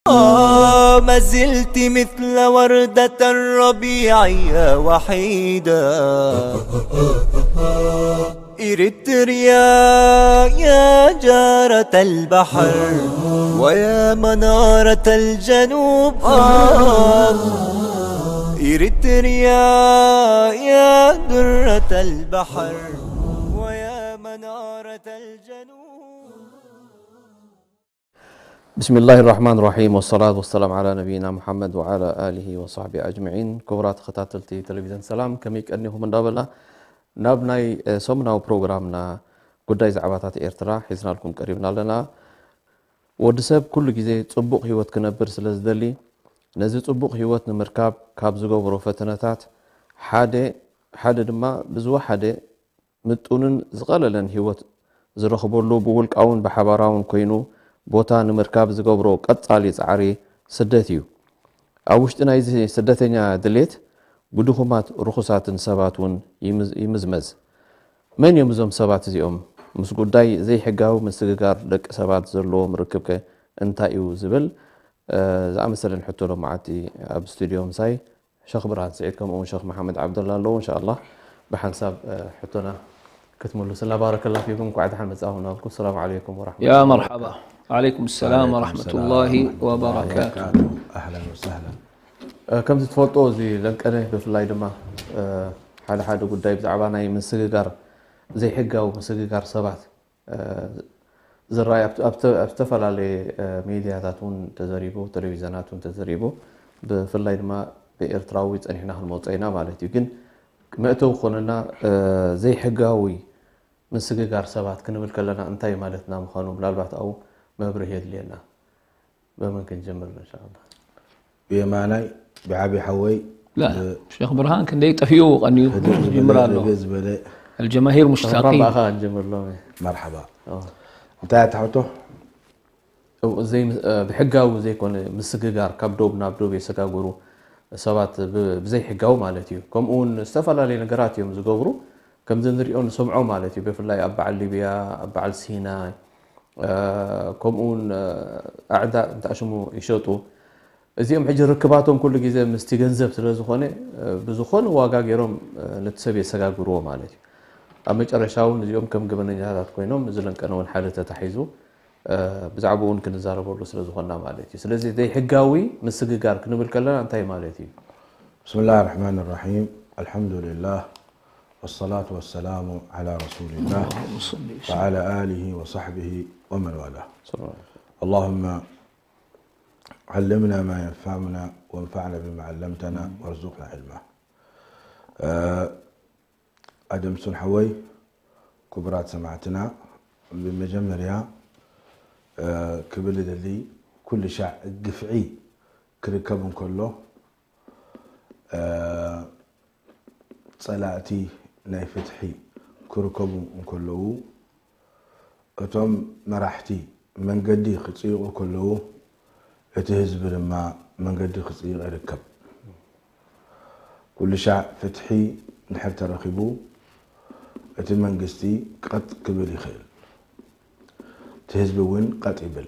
آه، ما زلت مثل وردة الربيع يا وحيدة. إريتريا يا جارة البحر ويا منارة الجنوب. آه، إريتريا يا درة البحر ويا منارة الجنوب. ብስሚላህ ራሕማን ራሒም ወሰላት ወሰላም ዓላ ነቢይና ሙሓመድ ወዓላ ኣሊሂ ወሳሕቢ ኣጅመዒን። ክቡራት ተኸታተልቲ ቴሌቪዝን ሰላም ከመይ ቀኒኹም እንዳበልና ናብ ናይ ሰሙናዊ ፕሮግራምና ጉዳይ ዛዕባታት ኤርትራ ሒዝናልኩም ቀሪብና ኣለና። ወዲ ሰብ ኩሉ ግዜ ጽቡቕ ህይወት ክነብር ስለ ዝደሊ ነዚ ጽቡቕ ህይወት ንምርካብ ካብ ዝገብሮ ፈተነታት ሓደ ሓደ ድማ ብዝወሓደ ምጡንን ዝቐለለን ህይወት ዝረኽበሉ ብውልቃውን ብሓባራውን ኮይኑ ቦታ ንምርካብ ዝገብሮ ቀጻሊ ጻዕሪ ስደት እዩ። ኣብ ውሽጢ ናይዚ ስደተኛ ድሌት ብድኹማት ርኹሳትን ሰባት እውን ይምዝመዝ። መን እዮም እዞም ሰባት እዚኦም? ምስ ጉዳይ ዘይሕጋዊ ምስግጋር ደቂ ሰባት ዘለዎም ርክብከ እንታይ እዩ ዝብል ዝኣመሰለን ሕቶ ሎማዓቲ ኣብ ስቱድዮ ምሳይ ሸኽ ብርሃን ስዒድ ከምኡ እውን ሸኽ መሓመድ ዓብደላ ኣለዉ። እንሻኣላህ ብሓንሳብ ሕቶና ክትምልሱልና። ባረከላ ፊኩም። እንኳዕ ደሓን መጻኹም ናብኩም። ሰላም ዓለይኩም ወራሕመቱላሂ يا مرحبا. وعليكم السلام ورحمة الله وبركاته. أهلا وسهلا. ከምዚ ትፈልጦ እዚ ለንቀነ ብፍላይ ድማ ሓደ ሓደ ጉዳይ ብዛዕባ ናይ ምስግጋር ዘይሕጋዊ ምስግጋር ሰባት ዝረኣይ ኣብ ዝተፈላለየ ሚድያታት እውን ተዘሪቡ፣ ቴሌቪዝናት እውን ተዘሪቡ፣ ብፍላይ ድማ ብኤርትራዊ ጸኒሕና ክንመጾ ኢና ማለት እዩ። ግን መእተዊ ክኾነና ዘይሕጋዊ ምስግጋር ሰባት ክንብል ከለና እንታይ ማለትና ምዃኑ ምናልባት ኣብኡ መብርሂ የድልየና። በመን ክንጀምር ኢንሻኣላህ? ብየማናይ ብዓቢ ሓወይ لا ሸኽ ብርሃን ክንደይ ጠፊኡ ቀንዩ ይምር ኣሎ። ዝበለ الجماهير مشتاقين. ባኻ ክንጀምር ሎም መርሓባ። እንታይ ኣታ ሕቶ? ብሕጋዊ ዘይኮነ ምስግጋር ካብ ዶብ ናብ ዶብ የሰጋግሩ ሰባት ብዘይሕጋዊ ማለት እዩ። ከምኡ እውን ዝተፈላለዩ ነገራት እዮም ዝገብሩ ከምዚ ንሪኦ ንሰምዖ ማለት እዩ። ብፍላይ ኣብ በዓል ሊብያ ኣብ በዓል ሲናይ ከምኡ እውን ኣዕዳ እንታይ ሽሙ ይሸጡ። እዚኦም ሕጂ ርክባቶም ኩሉ ግዜ ምስቲ ገንዘብ ስለ ዝኾነ ብዝኾነ ዋጋ ገይሮም ነቲ ሰብ የሰጋግርዎ ማለት እዩ። ኣብ መጨረሻ እውን እዚኦም ከም ገበነኛታት ኮይኖም እዚ ለንቀነ እውን ሓደ ተታሒዙ ብዛዕባኡ እውን ክንዛረበሉ ስለ ዝኾንና ማለት እዩ። ስለዚ ዘይሕጋዊ ምስግጋር ክንብል ከለና እንታይ ማለት እዩ? بسم الله الرحمن الرحيم. الحمد لله والصلاة والسلام على رسول الله وعلى آله وصحبه ومن والاه. اللهم علمنا ما ينفعنا وانفعنا بما علمتنا وارزقنا علما. ኣደምሱን ሓወይ፣ ክቡራት ሰማዕትና፣ ብመጀመርያ ክብል እደሊ፣ ኩሉ ሻዕ ግፍዒ ክርከብ እንከሎ፣ ጸላእቲ ናይ ፍትሒ ክርከቡ እንከለዉ፣ እቶም መራሕቲ መንገዲ ክጽይቑ ከለዉ፣ እቲ ህዝቢ ድማ መንገዲ ክጽይቕ ይርከብ። ኩሉ ሻዕ ፍትሒ እንድሕር ተረኺቡ፣ እቲ መንግስቲ ቀጥ ክብል ይኽእል፣ እቲ ህዝቢ እውን ቀጥ ይብል።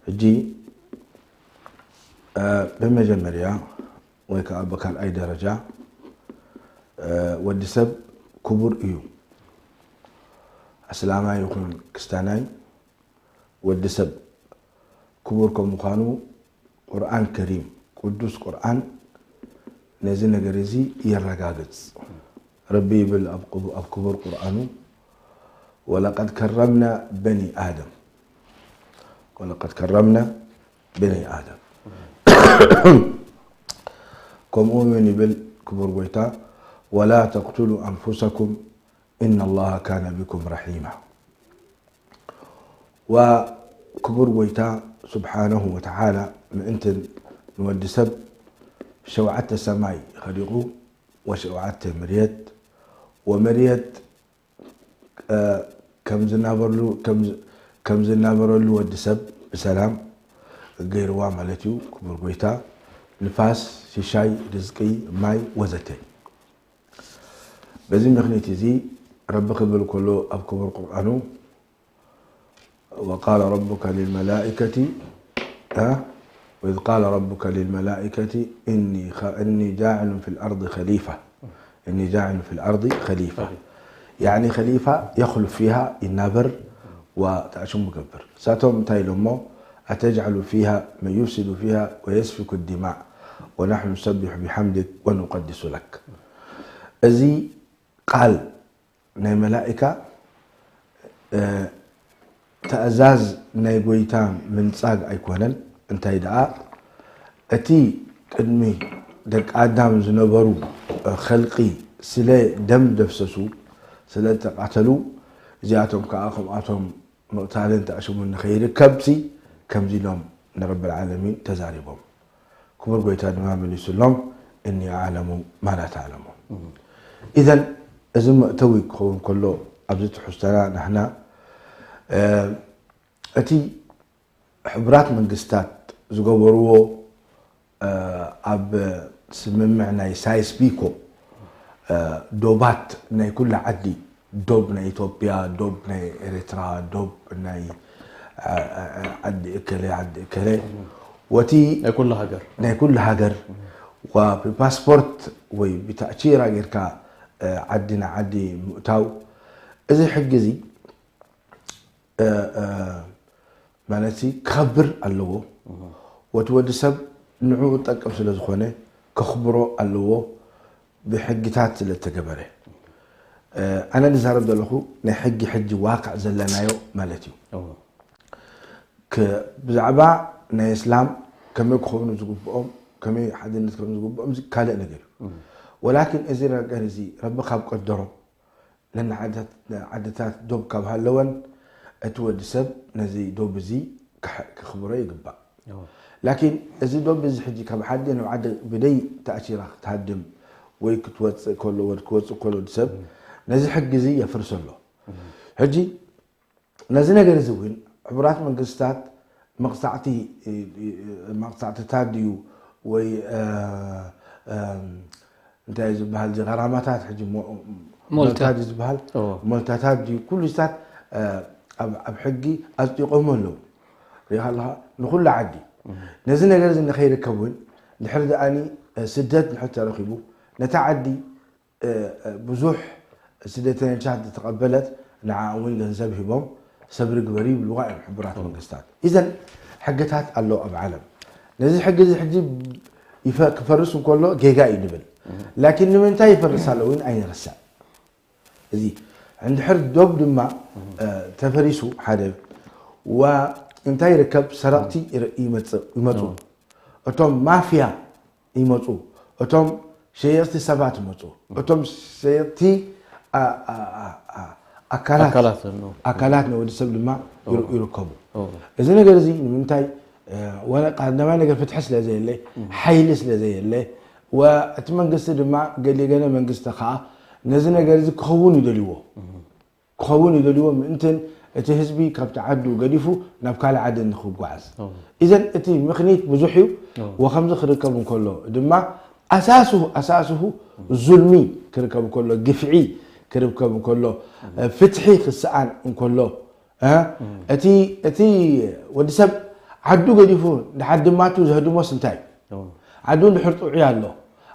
ሕጂ ብመጀመርያ ወይ ከዓ ብካልኣይ ደረጃ ወዲ ሰብ ክቡር እዩ። ኣስላማይ ይኹን ክስታናይ ወዲ ሰብ ክቡር ከም ምዃኑ ቁርኣን ከሪም፣ ቅዱስ ቁርኣን ነዚ ነገር እዚ የረጋግጽ። ረቢ ይብል ኣብ ቅቡ-፣ ኣብ ክቡር ቁርኣኑ፣ "ወለቀድ ከረምና በኒ ኣደም፣ ወለቀድ ከረምና በኒ ኣደም።" ከምኡ እውን ይብል ክቡር ጎይታ፣ "ወላ ተቅቱሉ ኣንፉሰኩም ኢነ ላሃ ካነ ቢኩም ረሒማ።" ወክቡር ጎይታ ስብሓነሁ ወተዓላ ምእንትን ንወዲ ሰብ ሸውዓተ ሰማይ ኸሊቑ፣ ወሸውዓተ መርየት፣ ወመርየት፣ እ፣ ከም ዝናበረሉ፣ ከም ዝ-፣ ከም ዝናበረሉ ወዲ ሰብ ብሰላም ገይርዋ ማለት እዩ። ክቡር ጎይታ ንፋስ፣ ሽሻይ፣ ርዝቂ፣ ማይ ወዘተ። በዚ ምኽንያት እዚ ረቢ ክብል ከሎ ኣብ ክቡር ቁርኣኑ፣ "ወቃለ ረቡከ ሊልመላኢከቲ፣ እ፣ ወኢዝ ቃለ ረቡከ ሊልመላኢከቲ እኒ ኸ-፣ እኒ ጃዕሉን ፊል ኣርዲ ኸሊፋ፣ እኒ ጃዕሉን ፊል ኣርዲ ኸሊፋ።" ያዕኒ ኸሊፋ የኽሉፍ ፊሃ፣ ይናበር፣ ወተኣሽሙ ይገብር። እሳቶም እንታይ ኢሎሞ? "ኣተጅዓሉ ፊሃ መን ዩፍሲዱ ፊሃ ወየስፊኩ ዲማእ ወናሕኑ ኑሰቢሑ ቢሓምዲክ ወኑቀድሱ ለክ።" እዚ ቃል ናይ መላኢካ፣ እ፣ ተእዛዝ ናይ ጎይታ ምንጻግ ኣይኮነን። እንታይ ደኣ፣ እቲ ቅድሚ ደቂ ኣዳም ዝነበሩ፣ እ፣ ኸልቂ ስለ ደም ደፍሰሱ፣ ስለ ተቃተሉ፣ እዚኣቶም ከኣ ከምኣቶም ምቕታልን ተኣሽሙን ንኸይርከብሲ፣ ከምዚ ኢሎም ንረብል ዓለሚን ተዛሪቦም። ክቡር ጎይታ ድማ መሊሱሎም፣ "እኒ ኣዕለሙ ማ ላ ተዕለሙን።" ኢዘን፣ እዚ መእተዊ ክኸውን ከሎ፣ ኣብዚ ትሕዝቶና ንሕና፣ እ፣ እቲ ሕቡራት መንግስታት ዝገበርዎ፣ እ፣ ኣብ ስምምዕ ናይ ሳይስ ቢኮ፣ እ፣ ዶባት ናይ ኩላ ዓዲ፣ ዶብ ናይ ኢትዮጵያ፣ ዶብ ናይ ኤርትራ፣ ዶብ ናይ፣ እ፣ እ፣ ዓዲ እከለ፣ ዓዲ እከለ፣ ወቲ ናይ ኩሉ ሃገር። ናይ ኩሉ ሃገር፣ ዋ ብፓስፖርት ወይ ብታእቺራ ጌርካ፣ እ፣ ዓዲ ንዓዲ ምእታው፣ እዚ ሕጊ እዚ፣ እ፣ እ፣ ማለት ሲ ክኸብር ኣለዎ። ወቲ ወዲ ሰብ ንዕኡ ጠቅም ስለ ዝኾነ ከኽብሮ ኣለዎ፣ ብሕግታት ስለ እተገበረ። እ፣ ኣነ ዝዛረብ ዘለኹ ናይ ሕጊ ሕጂ ዋቅዕ ዘለናዮ ማለት እዩ። እዎ። ክ-፣ ብዛዕባ ናይ እስላም ከመይ ክኾኑ ዝግብኦም፣ ከመይ ሓድነት ከም ዝግብኦም፣ እዚ ካልእ ነገር እዩ። እም። ወላኪን እዚ ነገር እዚ ረቢ ካብ ቀደሮ፣ ነን ዓድታት፣ ዓድታት ዶብ ካብ ሃለወን፣ እቲ ወዲ ሰብ ነዚ ዶብ እዚ ክሕ-፣ ክኽብሮ ይግባእ። እዎ። ላኪን እዚ ዶብ እዚ ሕጂ ካብ ዓዲ ናብ ዓዲ ብደይ ተኣሲራ ክትሃድም ወይ ክትወፅእ ከሎ፣ ወድ-፣ ክወፅእ ከሎ ወዲ ሰብ፣ እም። ነዚ ሕጊ እዚ የፍርስ ኣሎ። እም። ሕጂ ነዚ ነገር እዚ እውን ሕቡራት መንግስታት መቕጻዕቲ፣ መቕጻዕትታት ድዩ ወይ፣ እ፣ እ፣ እንታይ እዩ ዝበሃል፣ እዚ ቀራማታት ሕጂ ሞ-፣ ሞልታ። ሞልታ ድዩ ዝበሃል? እዎ። ሞልታታት ድዩ? ኩሉ ስታት፣ እ፣ ኣብ፣ ኣብ ሕጊ ኣጽዲቖሞ ኣለዉ። ሪኢኻ ኣለኻ? ንኹሉ ዓዲ። እም። ነዚ ነገር እዚ ንኸይርከብ እውን፣ ድሕሪ ደኣኒ፣ እ፣ ስደት ድሕሪ ተረኺቡ፣ ነታ ዓዲ እ፣ እ፣ ብዙሕ ስደተኛታት ዝተቐበለት፣ ንዓ እውን ገንዘብ ሂቦም ሰብሪ ግበሪ ይብልዋ እዮም ሕቡራት እም። መንግስታት። ኢዘን ሕግታት ኣሎ ኣብ ዓለም። ነዚ ሕጊ እዚ ሕጂ ይፈ-፣ ክፈርስ እንከሎ ጌጋ እዩ ንብል። እም። ላኪን ንምንታይ ይፈርስ ኣሎ እውን ኣይንረሳዕ። እዚ እንድሕር ዶብ ድማ፣ እም። እ፣ ተፈሪሱ ሓደ፣ ዋ እንታይ ይርከብ? ሰረቕቲ ይር-፣ ይመጽእ፣ ይመጹ። እም። እቶም ማፍያ ይመጹ። እቶም ሸየጥቲ ሰባት ይመጹ። እቶም ሸየጥቲ ኣ-፣ ኣ-፣ ኣ-፣ ኣ-፣ ኣካላት፣ ኣካላት፣ ኖ። ኣካላት ናይ ወዲ ሰብ ድማ ይር-፣ ኦ። ይርከቡ። ኦ። እዚ ነገር እዚ ንምንታይ፣ እ፣ ወላ ቀዳማይ ነገር ፍትሒ ስለ ዘየለ፣ እም። ሓይሊ ስለ ዘየለ፣ ወ-፣ እቲ መንግስቲ ድማ ገለ ገለ መንግስቲ ከኣ ነዚ ነገር እዚ ክኸውን ይደልይዎ። እም። ክኸውን ይደልይዎ ምእንትን እቲ ህዝቢ ካብቲ ዓዱ ገዲፉ ናብ ካልእ ዓዲ ንክጓዓዝ። ኦ። ኢዘን እቲ ምኽኒት ብዙሕ እዩ። ኦ። ወከምዚ ክርከብ እንከሎ ድማ ኣሳስሁ፣ ኣሳስሁ ዙልሚ ክርከብ እንከሎ፣ ግፍዒ ክርከብ እንከሎ፣ ፍትሒ ክሰኣን እንከሎ፣ እ? እም። እቲ፣ እቲ ወዲ ሰብ ዓዱ ገዲፉ ንዓዲ ማቱ ዘህድሞስ እንታይ እዩ? ኦ። ዓዱ እንድሕር ጥዑይ ኣሎ፣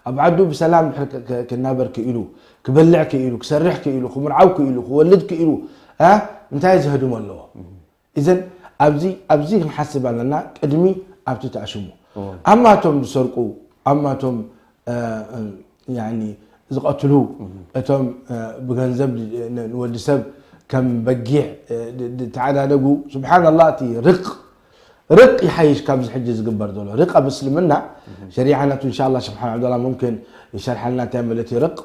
ኣብ ዓዱ ብሰላም ድሕር ክ-፣ ክ-፣ ክናበር ክኢሉ፣ ክበልዕ ክኢሉ፣ ክሰርሕ ክኢሉ፣ ክምርዓው ክኢሉ፣ ክወልድ ክኢሉ፣ እ? እንታይ ዘህድሞ ኣለዎ? እም። ኢዘን ኣብዚ፣ ኣብዚ ክንሓስብ ኣለና፣ ቅድሚ ኣብቲ ተኣሽሙ። ኣማቶም ዝሰርቁ ኣማቶም ያኒ ዝቐትሉ እቶም ብገንዘብ ንወዲ ሰብ ከም በጊዕ ተዓዳደጉ። ስብሓንላ እቲ ርቅ ርቅ ይሓይሽ ካብዚ ሕጂ ዝግበር ዘሎ ርቅ ኣብ እስልምና ሸሪዓ ናቱ እንሻላ ሸክ ሓን ዓብደላ ሙምክን ይሸርሓልና እንታይ ማለት እዩ ርቅ።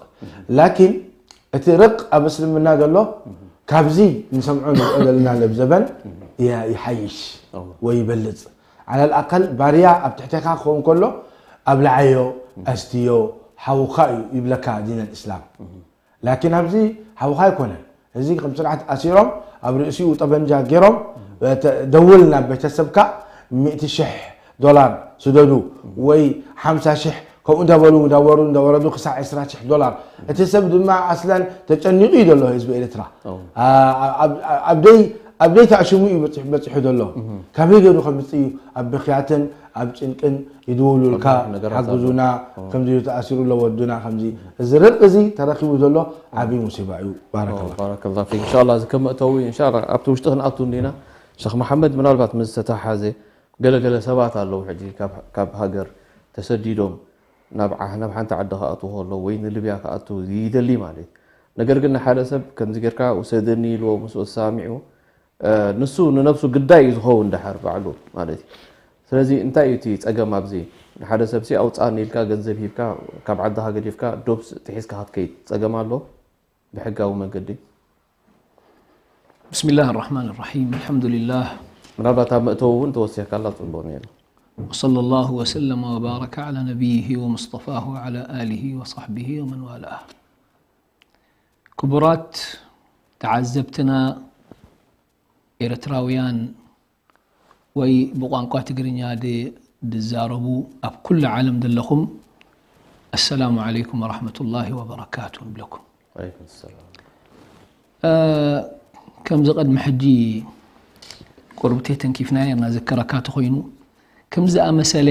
ላኪን እቲ ርቅ ኣብ እስልምና ዘሎ ካብዚ ንሰምዖ ንሪኦ ዘለና ለብዘበን ይሓይሽ ወይ ይበልፅ። ዓለል ኣቀል ባርያ ኣብ ትሕቴኻ ክኸውን ከሎ ኣብልዓዮ፣ ኣስትዮ፣ ሓውኻ እዩ ይብለካ ዲን ኣልእስላም። ላኪን ኣብዚ ሓውኻ ኣይኮነን። እዚ ከም ስርዓት ኣሲሮም ኣብ ርእሲኡ ጠበንጃ ገይሮም ደውል ናብ ቤተሰብካ ሚእቲ ሽሕ ዶላር ስደዱ ወይ ሓምሳ ሽሕ ከምኡ እንዳበሉ እንዳወሩ እንዳወረዱ ክሳዕ ዕስራ ሽሕ ዶላር። እቲ ሰብ ድማ ኣስላን ተጨኒቑ እዩ ዘሎ ህዝቢ ኤርትራ። ኣብ ደይ ተኣሽሙ እዩ በፂሑ ዘሎ። ካበይ ገይሩ ከምፅእ እዩ ኣብ ብኽያትን ኣብ ጭንቅን ይድውሉልካ ሓግዙና ከምዚ ተኣሲሩ ኣሎ ወዱና ከምዚ። እዚ ርቅ እዚ ተረኪቡ ዘሎ ዓብዪ ሙሲባ እዩ። ባረከላ። ባረከላ ፊክ። እንሻላ እዚ ከም መእተዊ እንሻላ ኣብቲ ውሽጢ ክንኣቱ እንዲና። ሸክ መሓመድ ምናልባት ምስ ዝተተሓሓዘ ገለገለ ሰባት ኣለዉ ሕጂ ካብ ሃገር ተሰዲዶም ናብ ናብ ሓንቲ ዓዲ ክኣትዉ ከለዉ ወይ ንልብያ ክኣትዉ ይደሊ ማለት እዩ። ነገር ግን ንሓደ ሰብ ከምዚ ጌርካ ውሰደኒ ኢልዎ ምስኡ ተሰማሚዑ ንሱ ንነብሱ ግዳይ እዩ ዝኸውን ደሓር ባዕሉ ማለት እዩ። ስለዚ እንታይ እዩ እቲ ጸገም ኣብዚ? ንሓደ ሰብሲ ኣውጻኒ ኢልካ ገንዘብ ሂብካ ካብ ዓድኻ ገዲፍካ ዶብ ጥሒስካ ክትከይድ ጸገም ኣሎ ብሕጋዊ መንገዲ? بسم الله الرحمن الرحيم الحمد لله ምናልባት ኣብ መእተዊ እውን ተወሲኽካላ ጽቡቕ ነይሩ። وصلى الله وسلم وبارك على نبيه ومصطفاه وعلى آله وصحبه ومن والاه. ክቡራት ተዓዘብትና ኤርትራውያን ወይ ብቋንቋ ትግርኛ ዝዛረቡ ኣብ ኩሉ ዓለም ዘለኹም ኣሰላሙ ዓለይኩም ወራሕመቱላሂ ወበረካቱ ንብለኩም። ከምዚ ቅድሚ ሕጂ ቁርብቴ ተንኪፍና ነርና ዘከረካ ተኮይኑ ከምዚ ዝኣመሰለ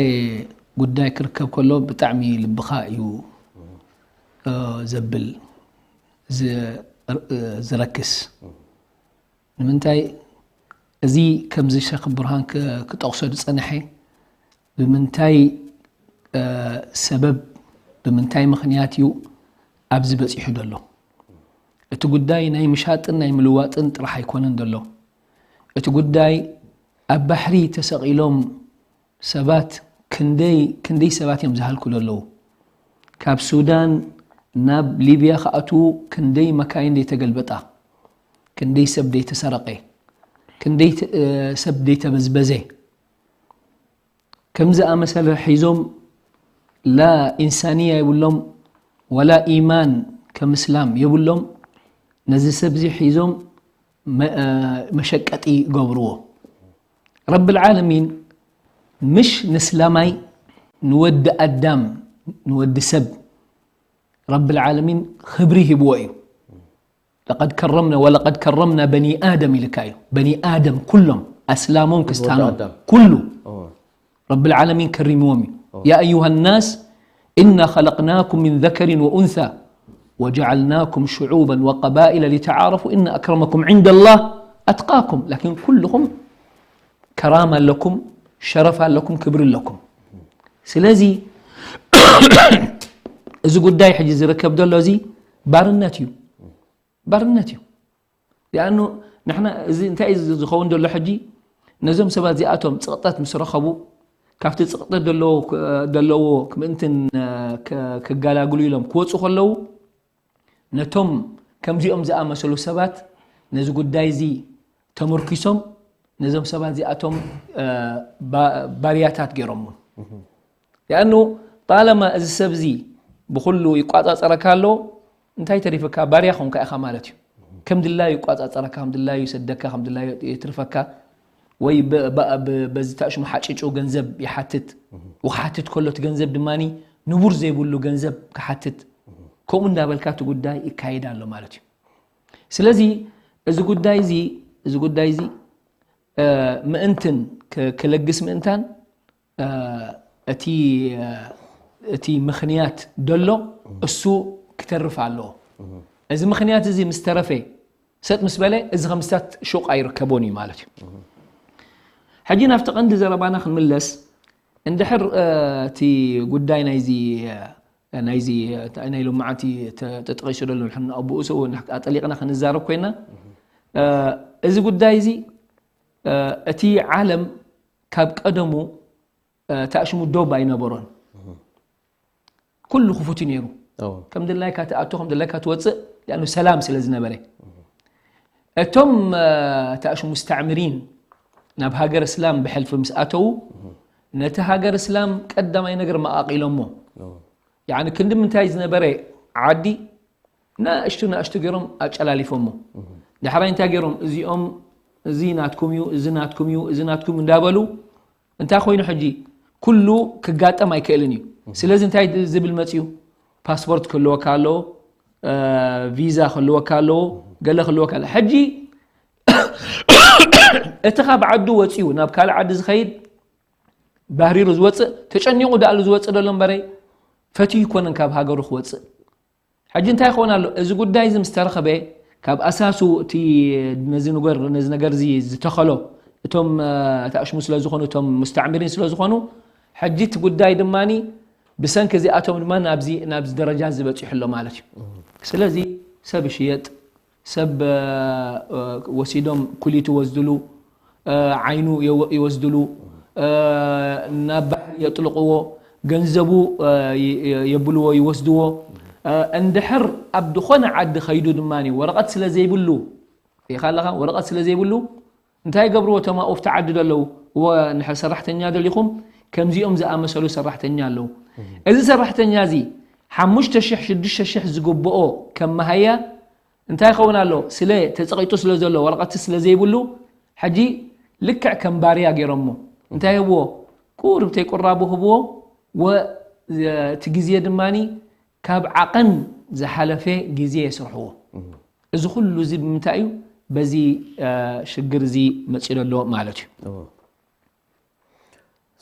ጉዳይ ክርከብ ከሎ ብጣዕሚ ልብኻ እዩ ዘብል ዝረክስ ንምንታይ እዚ ከምዚ ሸክ ብርሃን ክጠቕሶ ዝጸንሐ ብምንታይ ሰበብ ብምንታይ ምኽንያት እዩ ኣብዚ በጺሑ ዘሎ? እቲ ጉዳይ ናይ ምሻጥን ናይ ምልዋጥን ጥራሕ ኣይኮነን ዘሎ። እቲ ጉዳይ ኣብ ባሕሪ ተሰቒሎም ሰባት ክንደይ ክንደይ ሰባት እዮም ዝሃልኩ ዘለዉ። ካብ ሱዳን ናብ ሊብያ ክኣትዉ ክንደይ መካይን ዘይተገልበጣ፣ ክንደይ ሰብ ዘይተሰረቐ፣ ክንደይ ሰብ ዘይተበዝበዘ። ከምዚ ኣመሰለ ሒዞም ላ ኢንሳንያ የብሎም ወላ ኢማን ከም እስላም የብሎም። ነዚ ሰብ እዚ ሒዞም መሸቀጢ ይገብርዎ። ረብል ዓለሚን ምሽ ንስላማይ ንወዲ ኣዳም ንወዲ ሰብ ረብል ዓለሚን ክብሪ ሂብዎ እዩ። ለቀድ ከረምና ወለቀድ ከረምና በኒ ኣደም ኢልካ እዩ። በኒ ኣደም ኩሎም ኣስላሞም ክስታኖም ኩሉ ረብል ዓለሚን ከሪምዎም እዩ። ያ ኣዩሃ ናስ ኢና ኸለቅናኩም ምን ዘከሪን ወኡንሳ ወጀዓልናኩም ሽዑበን ወቀባኢለ ሊተዓረፉ ኢነ ኣክረመኩም ዒንደ ላህ ኣትቃኩም። ላኪን ኩልኹም ከራማ ኣለኩም፣ ሸረፍ ኣለኩም፣ ክብሪ ኣለኩም። ስለዚ እዚ ጉዳይ ሕጂ ዝርከብ ዘሎ እዚ ባርነት እዩ፣ ባርነት እዩ። ሊኣኑ ንሕና እዚ እንታይ እዩ ዝኸውን ዘሎ ሕጂ ነዞም ሰባት እዚኣቶም ፅቕጠት ምስ ረኸቡ ካብቲ ፅቕጠት ዘለዎ ምእንትን ክገላግሉ ኢሎም ክወፁ ከለዉ ነቶም ከምዚኦም ዝኣመሰሉ ሰባት ነዚ ጉዳይ እዚ ተመርኪሶም ነዞም ሰባት እዚኣቶም ባርያታት ገይሮም። ሊኣኑ ጣለማ እዚ ሰብ እዚ ብኩሉ ይቋፃፀረካ ኣሎ እንታይ ተሪፍካ? ባርያ ኮንካ ኢኻ ማለት እዩ። ከም ድላዩ ይቋፃፀረካ፣ ከም ድላዩ ይሰደካ፣ ከም ድላዩ የትርፈካ ወይ በዚ ታሽሙ ሓጭጩ ገንዘብ ይሓትት። ክሓትት ከሎ እቲ ገንዘብ ድማ ንቡር ዘይብሉ ገንዘብ ክሓትት ከምኡ እንዳበልካ እቲ ጉዳይ ይካየድ ኣሎ ማለት እዩ። ስለዚ እዚ ጉዳይ እዚ እዚ ጉዳይ እዚ ምእንትን ክለግስ ምእንታን እቲ እቲ ምኽንያት ደሎ እሱ ክተርፍ ኣለዎ። እዚ ምኽንያት እዚ ምስ ተረፈ ሰጥ ምስ በለ እዚ ከምስታት ሹቕ ኣይርከቦን እዩ ማለት እዩ። ሕጂ ናብቲ ቀንዲ ዘረባና ክንምለስ እንድሕር እቲ ጉዳይ ናይዚ ናይዚ ናይ ሎማዓንቲ ተጠቂሱ ዘሎ ንሕና ኣብኡ ሰው ኣጠሊቕና ክንዛረብ ኮይና፣ እዚ ጉዳይ እዚ እቲ ዓለም ካብ ቀደሙ ተኣሽሙ ዶብ ኣይነበሮን። ኩሉ ክፉት እዩ ነይሩ። ከም ድላይካ ትኣቶ፣ ከም ድላይካ ትወፅእ፣ ሊኣኑ ሰላም ስለ ዝነበረ። እቶም ተኣሽሙ ሙስተዕምሪን ናብ ሃገር እስላም ብሕልፊ ምስ ኣተዉ፣ ነቲ ሃገር እስላም ቀዳማይ ነገር መቓቒሎሞ። ያኒ ክንዲ ምንታይ ዝነበረ ዓዲ ናእሽቱ ናእሽቱ ገይሮም ኣጨላሊፎሞ። ዳሕራይ እንታይ ገይሮም? እዚኦም፣ እዚ ናትኩም እዩ፣ እዚ ናትኩም እዩ፣ እዚ ናትኩም እንዳበሉ እንታይ ኮይኑ ሕጂ? ኩሉ ክጋጠም ኣይክእልን እዩ። ስለዚ እንታይ ዝብል መፅዩ? ፓስፖርት ክህልወካ ኣለዎ፣ ቪዛ ክህልወካ ኣለዎ፣ ገለ ክህልወካ ኣለዎ። ሕጂ እቲ ካብ ዓዱ ወፅዩ ናብ ካልእ ዓዲ ዝኸይድ ባህሪሩ ዝወፅእ ተጨኒቑ ደኣሉ ዝወፅእ ደሎ እምበረ ፈትዩ ይኮነን ካብ ሃገሩ ክወፅእ። ሕጂ እንታይ ይኸውን ኣሎ? እዚ ጉዳይ እዚ ምስ ተረኸበ ካብ ኣሳሱ እቲ ነዚ ነገር ነዚ ነገር እዚ ዝተኸሎ እቶም ተኣሽሙ ስለ ዝኾኑ እቶም ሙስተዕምሪን ስለ ዝኾኑ ሕጂ እቲ ጉዳይ ድማ ብሰንኪ እዚኣቶም ድማ ናብዚ ናብዚ ደረጃ እዚ በፂሑ ኣሎ ማለት እዩ። ስለዚ ሰብ ይሽየጥ፣ ሰብ ወሲዶም ኩሊት ይወስድሉ፣ ዓይኑ ይወስድሉ፣ ናብ ባሕሪ የጥልቕዎ፣ ገንዘቡ የብልዎ ይወስድዎ። እንድሕር ኣብ ዝኾነ ዓዲ ከይዱ ድማ ወረቐት ስለ ዘይብሉ ሪኢኻ ኣለኻ፣ ወረቐት ስለ ዘይብሉ እንታይ ይገብርዎ እቶም ኣብኡ ኣብቲ ዓዲ ዘለዉ? እወ ንሕር ሰራሕተኛ ደሊኹም ከምዚኦም ዝኣመሰሉ ሰራሕተኛ ኣለዉ። እዚ ሰራሕተኛ እዚ ሓሙሽተ ሽሕ ሽዱሽተ ሽሕ ዝግብኦ ከም መሃያ እንታይ ይኸውን ኣሎ? ስለ ተጸቒጡ ስለ ዘሎ ወረቐት ስለ ዘይብሉ ሕጂ ልክዕ ከም ባርያ ገይሮሞ እንታይ ይህብዎ? ቁሩብ ተይቁራቡ ህብዎ። ወ እቲ ግዜ ድማ ካብ ዓቐን ዝሓለፈ ግዜ የስርሕዎ። እዚ ኩሉ እዚ ብምንታይ እዩ? በዚ ሽግር እዚ መፂኡ ዘሎ ማለት እዩ።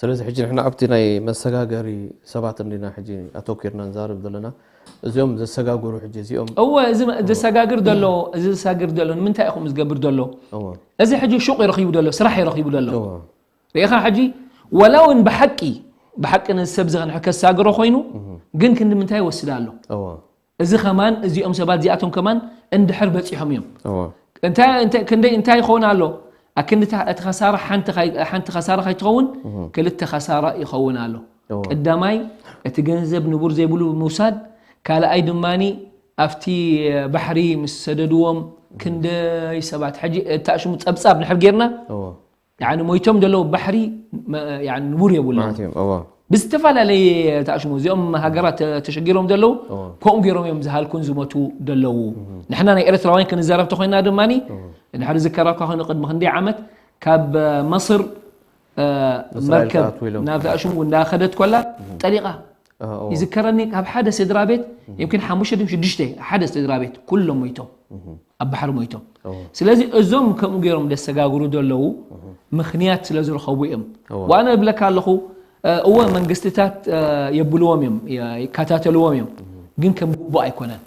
ስለዚ ሕጂ ንሕና ኣብቲ ናይ መሰጋገሪ ሰባት እንዲና ሕጂ ኣተኪርና ንዛረብ ዘለና። እዚኦም ዘሰጋግሩ ሕጂ እዚኦም እወ እዚ ዘሰጋግር ዘሎ እዚ ዘሰጋግር ዘሎ ንምንታይ ኢኹም ዝገብር ዘሎ? እዚ ሕጂ ሹቕ ይረኺቡ ዘሎ ስራሕ ይረኺቡ ዘሎ። ሪኢኻ ሕጂ ወላ እውን ብሓቂ ብሓቂ ነዚ ሰብ እዚ ከሳግሮ ኮይኑ ግን ክንዲ ምንታይ ይወስድ ኣሎ? እዚ ከማን እዚኦም ሰባት እዚኣቶም ከማን እንድሕር በፂሖም እዮም። ክንደይ እንታይ ይኸውን ኣሎ? ኣክንዲ እቲ ከሳራ ሓንቲ ከሳራ ከይትኸውን ክልተ ከሳራ ይኸውን ኣሎ። ቀዳማይ እቲ ገንዘብ ንቡር ዘይብሉ ብምውሳድ፣ ካልኣይ ድማ ኣብቲ ባሕሪ ምስ ሰደድዎም ክንደይ ሰባት ሕጂ እታእሽሙ ፀብፃብ ንሕር ጌርና ያኒ ሞይቶም ዘለዉ ባሕሪ ንቡር የብሉ። ብዝተፈላለየ ተኣሽሙ እዚኦም ሃገራት ተሸጊሮም ዘለዉ ከምኡ ገይሮም እዮም ዝሃልኩን ዝሞቱ ዘለዉ። ንሕና ናይ ኤርትራውያን ክንዛረብ ተኮይና ድማ ንድሕሪ ዝከረብካ ኮይኑ ቅድሚ ክንደይ ዓመት ካብ መስር መርከብ ናብ ተኣሽሙ እንዳኸደት ኮላ ጠሊቓ ይዝከረኒ ካብ ሓደ ስድራ ቤት የምኪን ሓሙሽተ ድም ሽዱሽተ ሓደ ስድራ ቤት ኩሎም ሞይቶም ኣብ ባሕሪ ሞይቶም። ስለዚ እዞም ከምኡ ገይሮም ደሰጋግሩ ዘለዉ ምኽንያት ስለ ዝረኸቡ እዮም። ዋና እብለካ ኣለኹ እወ መንግስትታት የብልዎም እዮም ይከታተልዎም እዮም ግን ከም ግቡእ ኣይኮነን።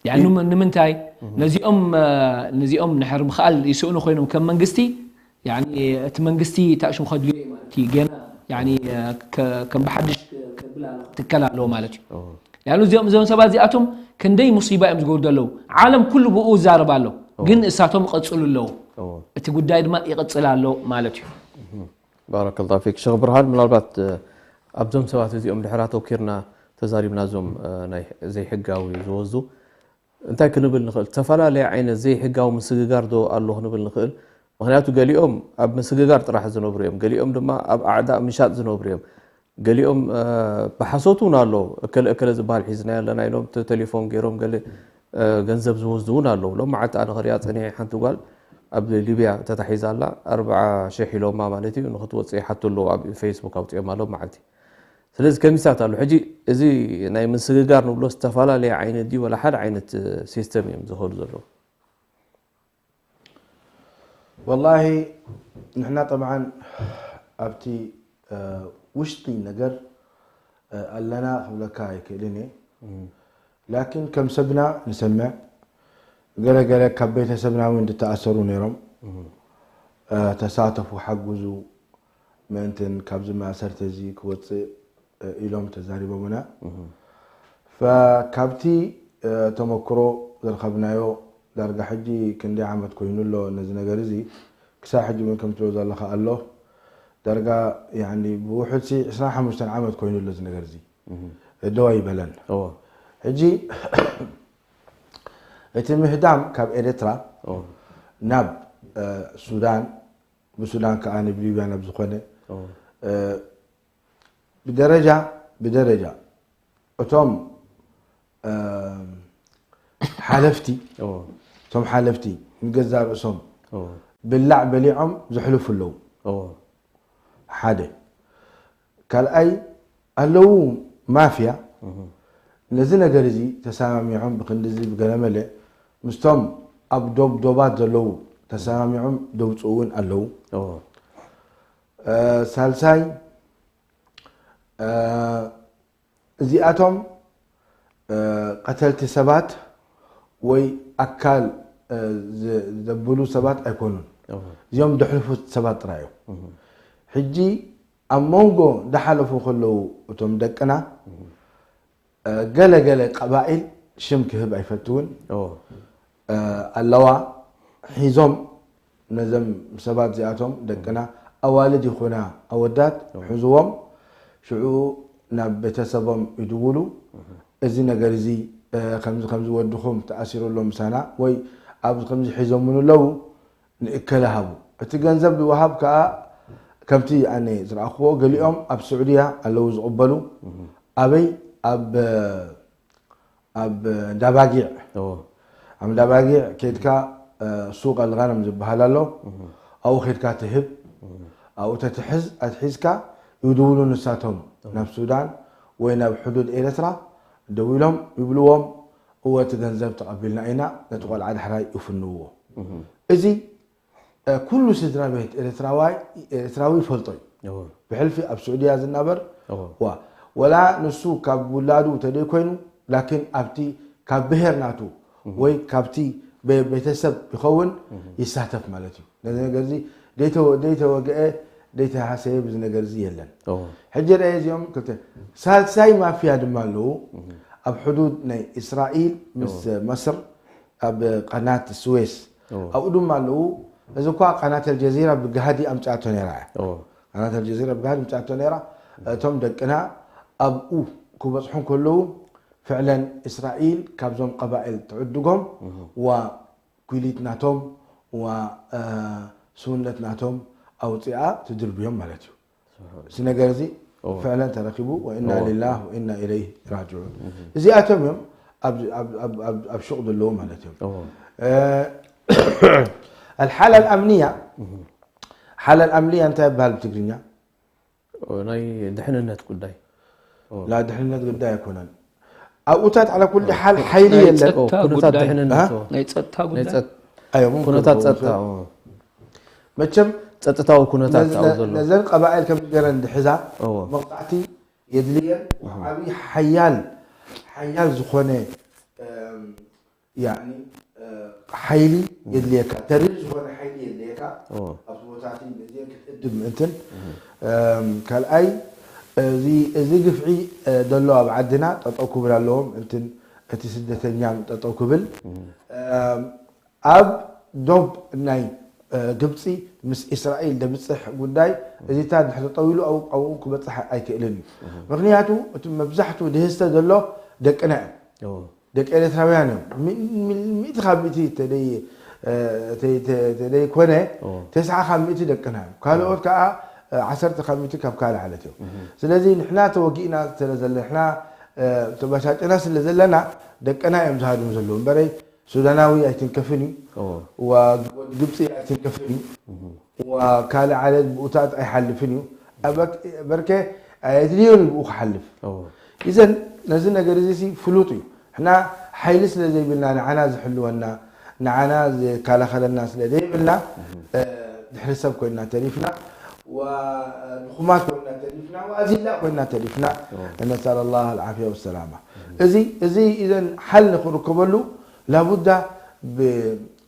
ያኒ ንምንታይ ነዚኦም ነዚኦም ንሕር ምኽኣል ይስእኑ ኮይኖም ከም መንግስቲ ያኒ እቲ መንግስቲ ታእሽሙ ከድልዮ እዩ ማለት እዩ። ገና ያኒ ከም ብሓድሽ ከብል ኣለዎ ክትከል ኣለዎ ማለት እዩ። ያኒ እዚኦም እዞም ሰባት እዚኣቶም ክንደይ ሙሲባ እዮም ዝገብሩ ዘለዉ። ዓለም ኩሉ ብኡ ይዛረብ ኣሎ ግን እሳቶም ይቐፅሉ ኣለዉ። እቲ ጉዳይ ድማ ይቕፅል ኣሎ ማለት እዩ። ባረከላሁ ፊክ ሸኽ ብርሃን፣ ምናልባት ኣብዞም ሰባት እዚኦም ድሕር ኣተኪርና ተዛሪብና እዞም ናይ ዘይሕጋዊ ዝወስዱ እንታይ ክንብል ንኽእል? ዝተፈላለየ ዓይነት ዘይሕጋዊ ምስግጋር ዶ ኣሎ ክንብል ንኽእል? ምኽንያቱ ገሊኦም ኣብ ምስግጋር ጥራሕ ዝነብሩ እዮም፣ ገሊኦም ድማ ኣብ ኣዕዳእ ምሻጥ ዝነብሩ እዮም፣ ገሊኦም ብሓሶት እውን ኣለዉ። እከለ እከለ ዝበሃል ሒዝናዮ ኣለና ኢሎም ተሌፎን ገይሮም ገለ ገንዘብ ዝወስዱ እውን ኣለዉ። ሎም መዓልቲ ኣነ ክሪኣ ፀኒሐ ሓንቲ ጓል ኣብ ሊብያ ተታሒዛ ኣላ፣ ኣርብዓ ሽሕ ኢሎማ ማለት እዩ ንክትወፅእ ይሓቱ ኣለዉ። ኣብ ፌስቡክ ኣውፅኦም ኣሎ መዓልቲ ስለዚ ከሚሳት ኣሎ ሕጂ እዚ ናይ ምስግጋር ንብሎ ዝተፈላለየ ዓይነት ድዩ ወላ ሓደ ዓይነት ሲስተም እዮም ዝኸዱ ዘለዉ? ወላሂ ንሕና ጠብዓን ኣብቲ ውሽጢ ነገር ኣለና ክብለካ ኣይክእልን እየ። ላኪን ከም ሰብና ንሰምዕ ገለ ገለ ካብ ቤተሰብና እውን ዝተኣሰሩ ነይሮም ተሳተፉ ሓግዙ ምእንትን ካብዚ ማእሰርቲ እዚ ክወፅእ ኢሎም ተዛሪቦምና። ካብቲ ተመክሮ ዝረኸብናዮ ዳርጋ ሕጂ ክንደይ ዓመት ኮይኑ ኣሎ ነዚ ነገር እዚ? ክሳብ ሕጂ እውን ከም ትብሎ ዘለኻ ኣሎ። ዳርጋ ያኒ ብውሑድ ሲ ዕስራን ሓሙሽተን ዓመት ኮይኑ ኣሎ እዚ ነገር እዚ። ደው ኣይበለን። ሕጂ እቲ ምህዳም ካብ ኤርትራ ናብ ሱዳን፣ ብሱዳን ከኣ ናብ ሊብያ ናብ ዝኾነ ብደረጃ ብደረጃ እቶም ሓለፍቲ እቶም ሓለፍቲ ንገዛ ርእሶም ብላዕ በሊዖም ዘሕልፉ ኣለዉ። ሓደ ካልኣይ ኣለዉ ማፍያ ነዚ ነገር እዚ ተሰማሚዖም ብክንድዚ ብገለመለ ምስቶም ኣብ ዶብ ዶባት ዘለዉ ተሰማሚዖም ደውፅኡ እውን ኣለዉ። ሳልሳይ እዚኣቶም ቀተልቲ ሰባት ወይ ኣካል ዘብሉ ሰባት ኣይኮኑን። እዚኦም ደሕልፉ ሰባት ጥራይ እዮም። ሕጂ ኣብ መንጎ ዳሓለፉ ከለዉ እቶም ደቅና ገለ ገለ ቀባኢል ሽም ክህብ ኣይፈትውን ኣለዋ ሒዞም ነዘም ሰባት እዚኣቶም ደቅና ኣዋልድ ይኹና ኣወዳት ሕዝዎም ሽዑ ናብ ቤተሰቦም ይድውሉ። እዚ ነገር እዚ ከምዚ ከምዚ ወድኹም ተኣሲሩ ኣሎ ምሳና ወይ ኣብዚ ከምዚ ሒዞምኑ ኣለዉ ንእከለ ሃቡ። እቲ ገንዘብ ዝወሃብ ከኣ ከምቲ ኣነ ዝረኣኽዎ ገሊኦም ኣብ ስዑድያ ኣለዉ ዝቕበሉ። ኣበይ ኣብ ኣብ እንዳባጊዕ ኣብ እንዳባጊዕ ኬድካ ሱቅ ኣልጋነም ዝበሃል ኣሎ። ኣብኡ ኬድካ ትህብ ኣብኡ ተትሕዝ ኣትሒዝካ ይድውሉ ንሳቶም ናብ ሱዳን ወይ ናብ ሕዱድ ኤርትራ ደዊሎም ይብልዎም እወ እቲ ገንዘብ ተቐቢልና ኢና ነቲ ቆልዓ ዳሕራይ ይፍንውዎ። እዚ ኩሉ ስድራ ቤት ኤርትራዊ ይፈልጦ እዩ። ብሕልፊ ኣብ ስዑድያ ዝናበር ዋ ወላ ንሱ ካብ ውላዱ ተደይ ኮይኑ ላኪን ኣብቲ ካብ ብሄር ናቱ ወይ ካብቲ ቤተሰብ ይኸውን ይሳተፍ ማለት እዩ። ነዚ ነገር እዚ ደይተወግአ ደይተሃሰየ ብዚ ነገር እዚ የለን። ሕጂ ርአ እዚኦም ክልተ ሳልሳይ ማፍያ ድማ ኣለዉ ኣብ ሕዱድ ናይ እስራኤል ምስ መስር ኣብ ቀናት ስዌስ ኣብኡ ድማ ኣለዉ። እዚ እኳ ቀናት ኣልጀዚራ ብጋህዲ ኣምፅኣቶ ነራ እያ። ቀናት ኣልጀዚራ ብጋህዲ ኣምፅኣቶ ነራ። እቶም ደቅና ኣብኡ ክበፅሑ ከለዉ ፍዕለን እስራኤል ካብዞም ቀባኤል ትዕድጎም ዋ ኩሊት ናቶም ዋ ስውነት ናቶም ኣውፅኣ ትድርብዮም ማለት እዩ። እዚ ነገር እዚ ፍዕለን ተረኪቡ ወኢና ሊላህ ወኢና ኢለይህ ራጅዑን። እዚኣቶም እዮም ኣብ ሹቕ ዘለዉ ማለት እዮም። ኣልሓላ ኣልኣምንያ ሓላ ኣልኣምንያ እንታይ ይበሃል ብትግርኛ? ናይ ድሕንነት ጉዳይ ላ ድሕንነት ጉዳይ ኣይኮነን። ኣብኡታት ዓላ ኩሉ ሓል ሓይሊ የለን። ኩነታት ድሕንነት ናይ ጸጥታ ጉዳይ ኩነታት ጸጥታ መቸም ጸጥታዊ ኩነታት ኣብኡ ዘሎ ነዘን ቀባኤል ከም ገረን ድሕዛ መቕጻዕቲ የድልየን። ዓብዪ ሓያል ሓያል ዝኾነ ያኒ ሓይሊ የድልየካ፣ ተሪር ዝኾነ ሓይሊ የድልየካ። ኣብቲ ቦታቲ ነዚአን ክትእድብ ምእንትን ካልኣይ እዚ ግፍዒ ዘሎ ኣብ ዓድና ጠጠው ክብል ኣለዎም እንትን እቲ ስደተኛ ጠጠው ክብል ኣብ ዶብ ናይ ግብፂ ምስ እስራኤል ደብፅሕ ጉዳይ እዚታ እንድሕር ተጠዊሉ ኣብኡ ክበፅሕ ኣይክእልን እዩ። ምክንያቱ እቲ መብዛሕትኡ ድህዝተ ዘሎ ደቅና እዮም። ደቂ ኤርትራውያን እዮም። ሚእቲ ካብ ሚእቲ ተደይ ኮነ ተስዓ ካብ ሚእቲ ደቅና እዮም። ካልኦት ከዓ ዓሰርተ ካብ ሚእቲ ካብ ካልእ ዓለት እዮም። ስለዚ ንሕና ተወጊእና ስለ ዘለና ንሕና ተባሻጭና ስለ ዘለና ደቅና እዮም ዝሃድሙ ዘለዉ እምበረይ ሱዳናዊ ኣይትንከፍን እዩ። ወዲ ግብፂ ኣይትንከፍን እዩ። ወካልእ ዓለት ብኡታት ኣይሓልፍን እዩ። በርከ ኣየድልዮን እዩ ብኡ ክሓልፍ። ኢዘን ነዚ ነገር እዚ ፍሉጥ እዩ። ሕና ሓይሊ ስለ ዘይብልና ንዓና ዝሕልወና ንዓና ዝከላኸለና ስለ ዘይብልና ድሕሪ ሰብ ኮይና ተሪፍና ድኹማት ኮይና ተሪፍና ኣዚላ ኮይና ተሪፍና ነስኣል ላህ ኣልዓፍያ ወሰላማ። እዚ እዚ ኢዘን ሓል ንክርከበሉ ላቡዳ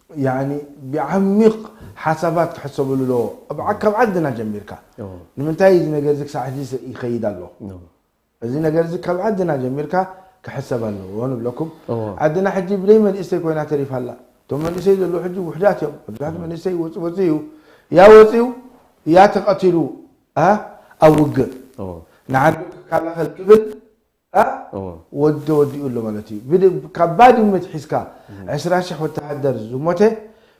ያኒ ብዓሚቕ ሓሳባት ክሕሰብሉ ኣለዎ። ኣብ ዓ-፣ ካብ ዓድና ጀሚርካ። እዎ። ንምንታይ እዚ ነገር እዚ ክሳዕ ሕጂ ይኸይድ ኣሎ? እዎ። እዚ ነገር እዚ ካብ ዓድና ጀሚርካ ክሕሰብ ኣለዎ ንብለኩም። እዎ። ዓድና ሕጂ ብለይ መንእሰይ ኮይና ተሪፋ ኣላ። እቶም መንእሰይ ዘለዉ ሕጂ ውሑዳት እዮም። መብዛሕትኡ መንእሰይ ወፂ-፣ ወፂኡ፣ ያ ወፂኡ፣ ያ ተቐቲሉ፣ ኣ፣ ኣብ ውግእ። እዎ። ንዓዱ ክከላኸል ክብል፣ ኣ፣ እዎ። ወዲ ወዲኡ ኣሎ ማለት እዩ። ብድ-፣ ካብ ባድመ ትሒዝካ እም። ዕስራ ሽሕ ወተሃደር ዝሞተ፣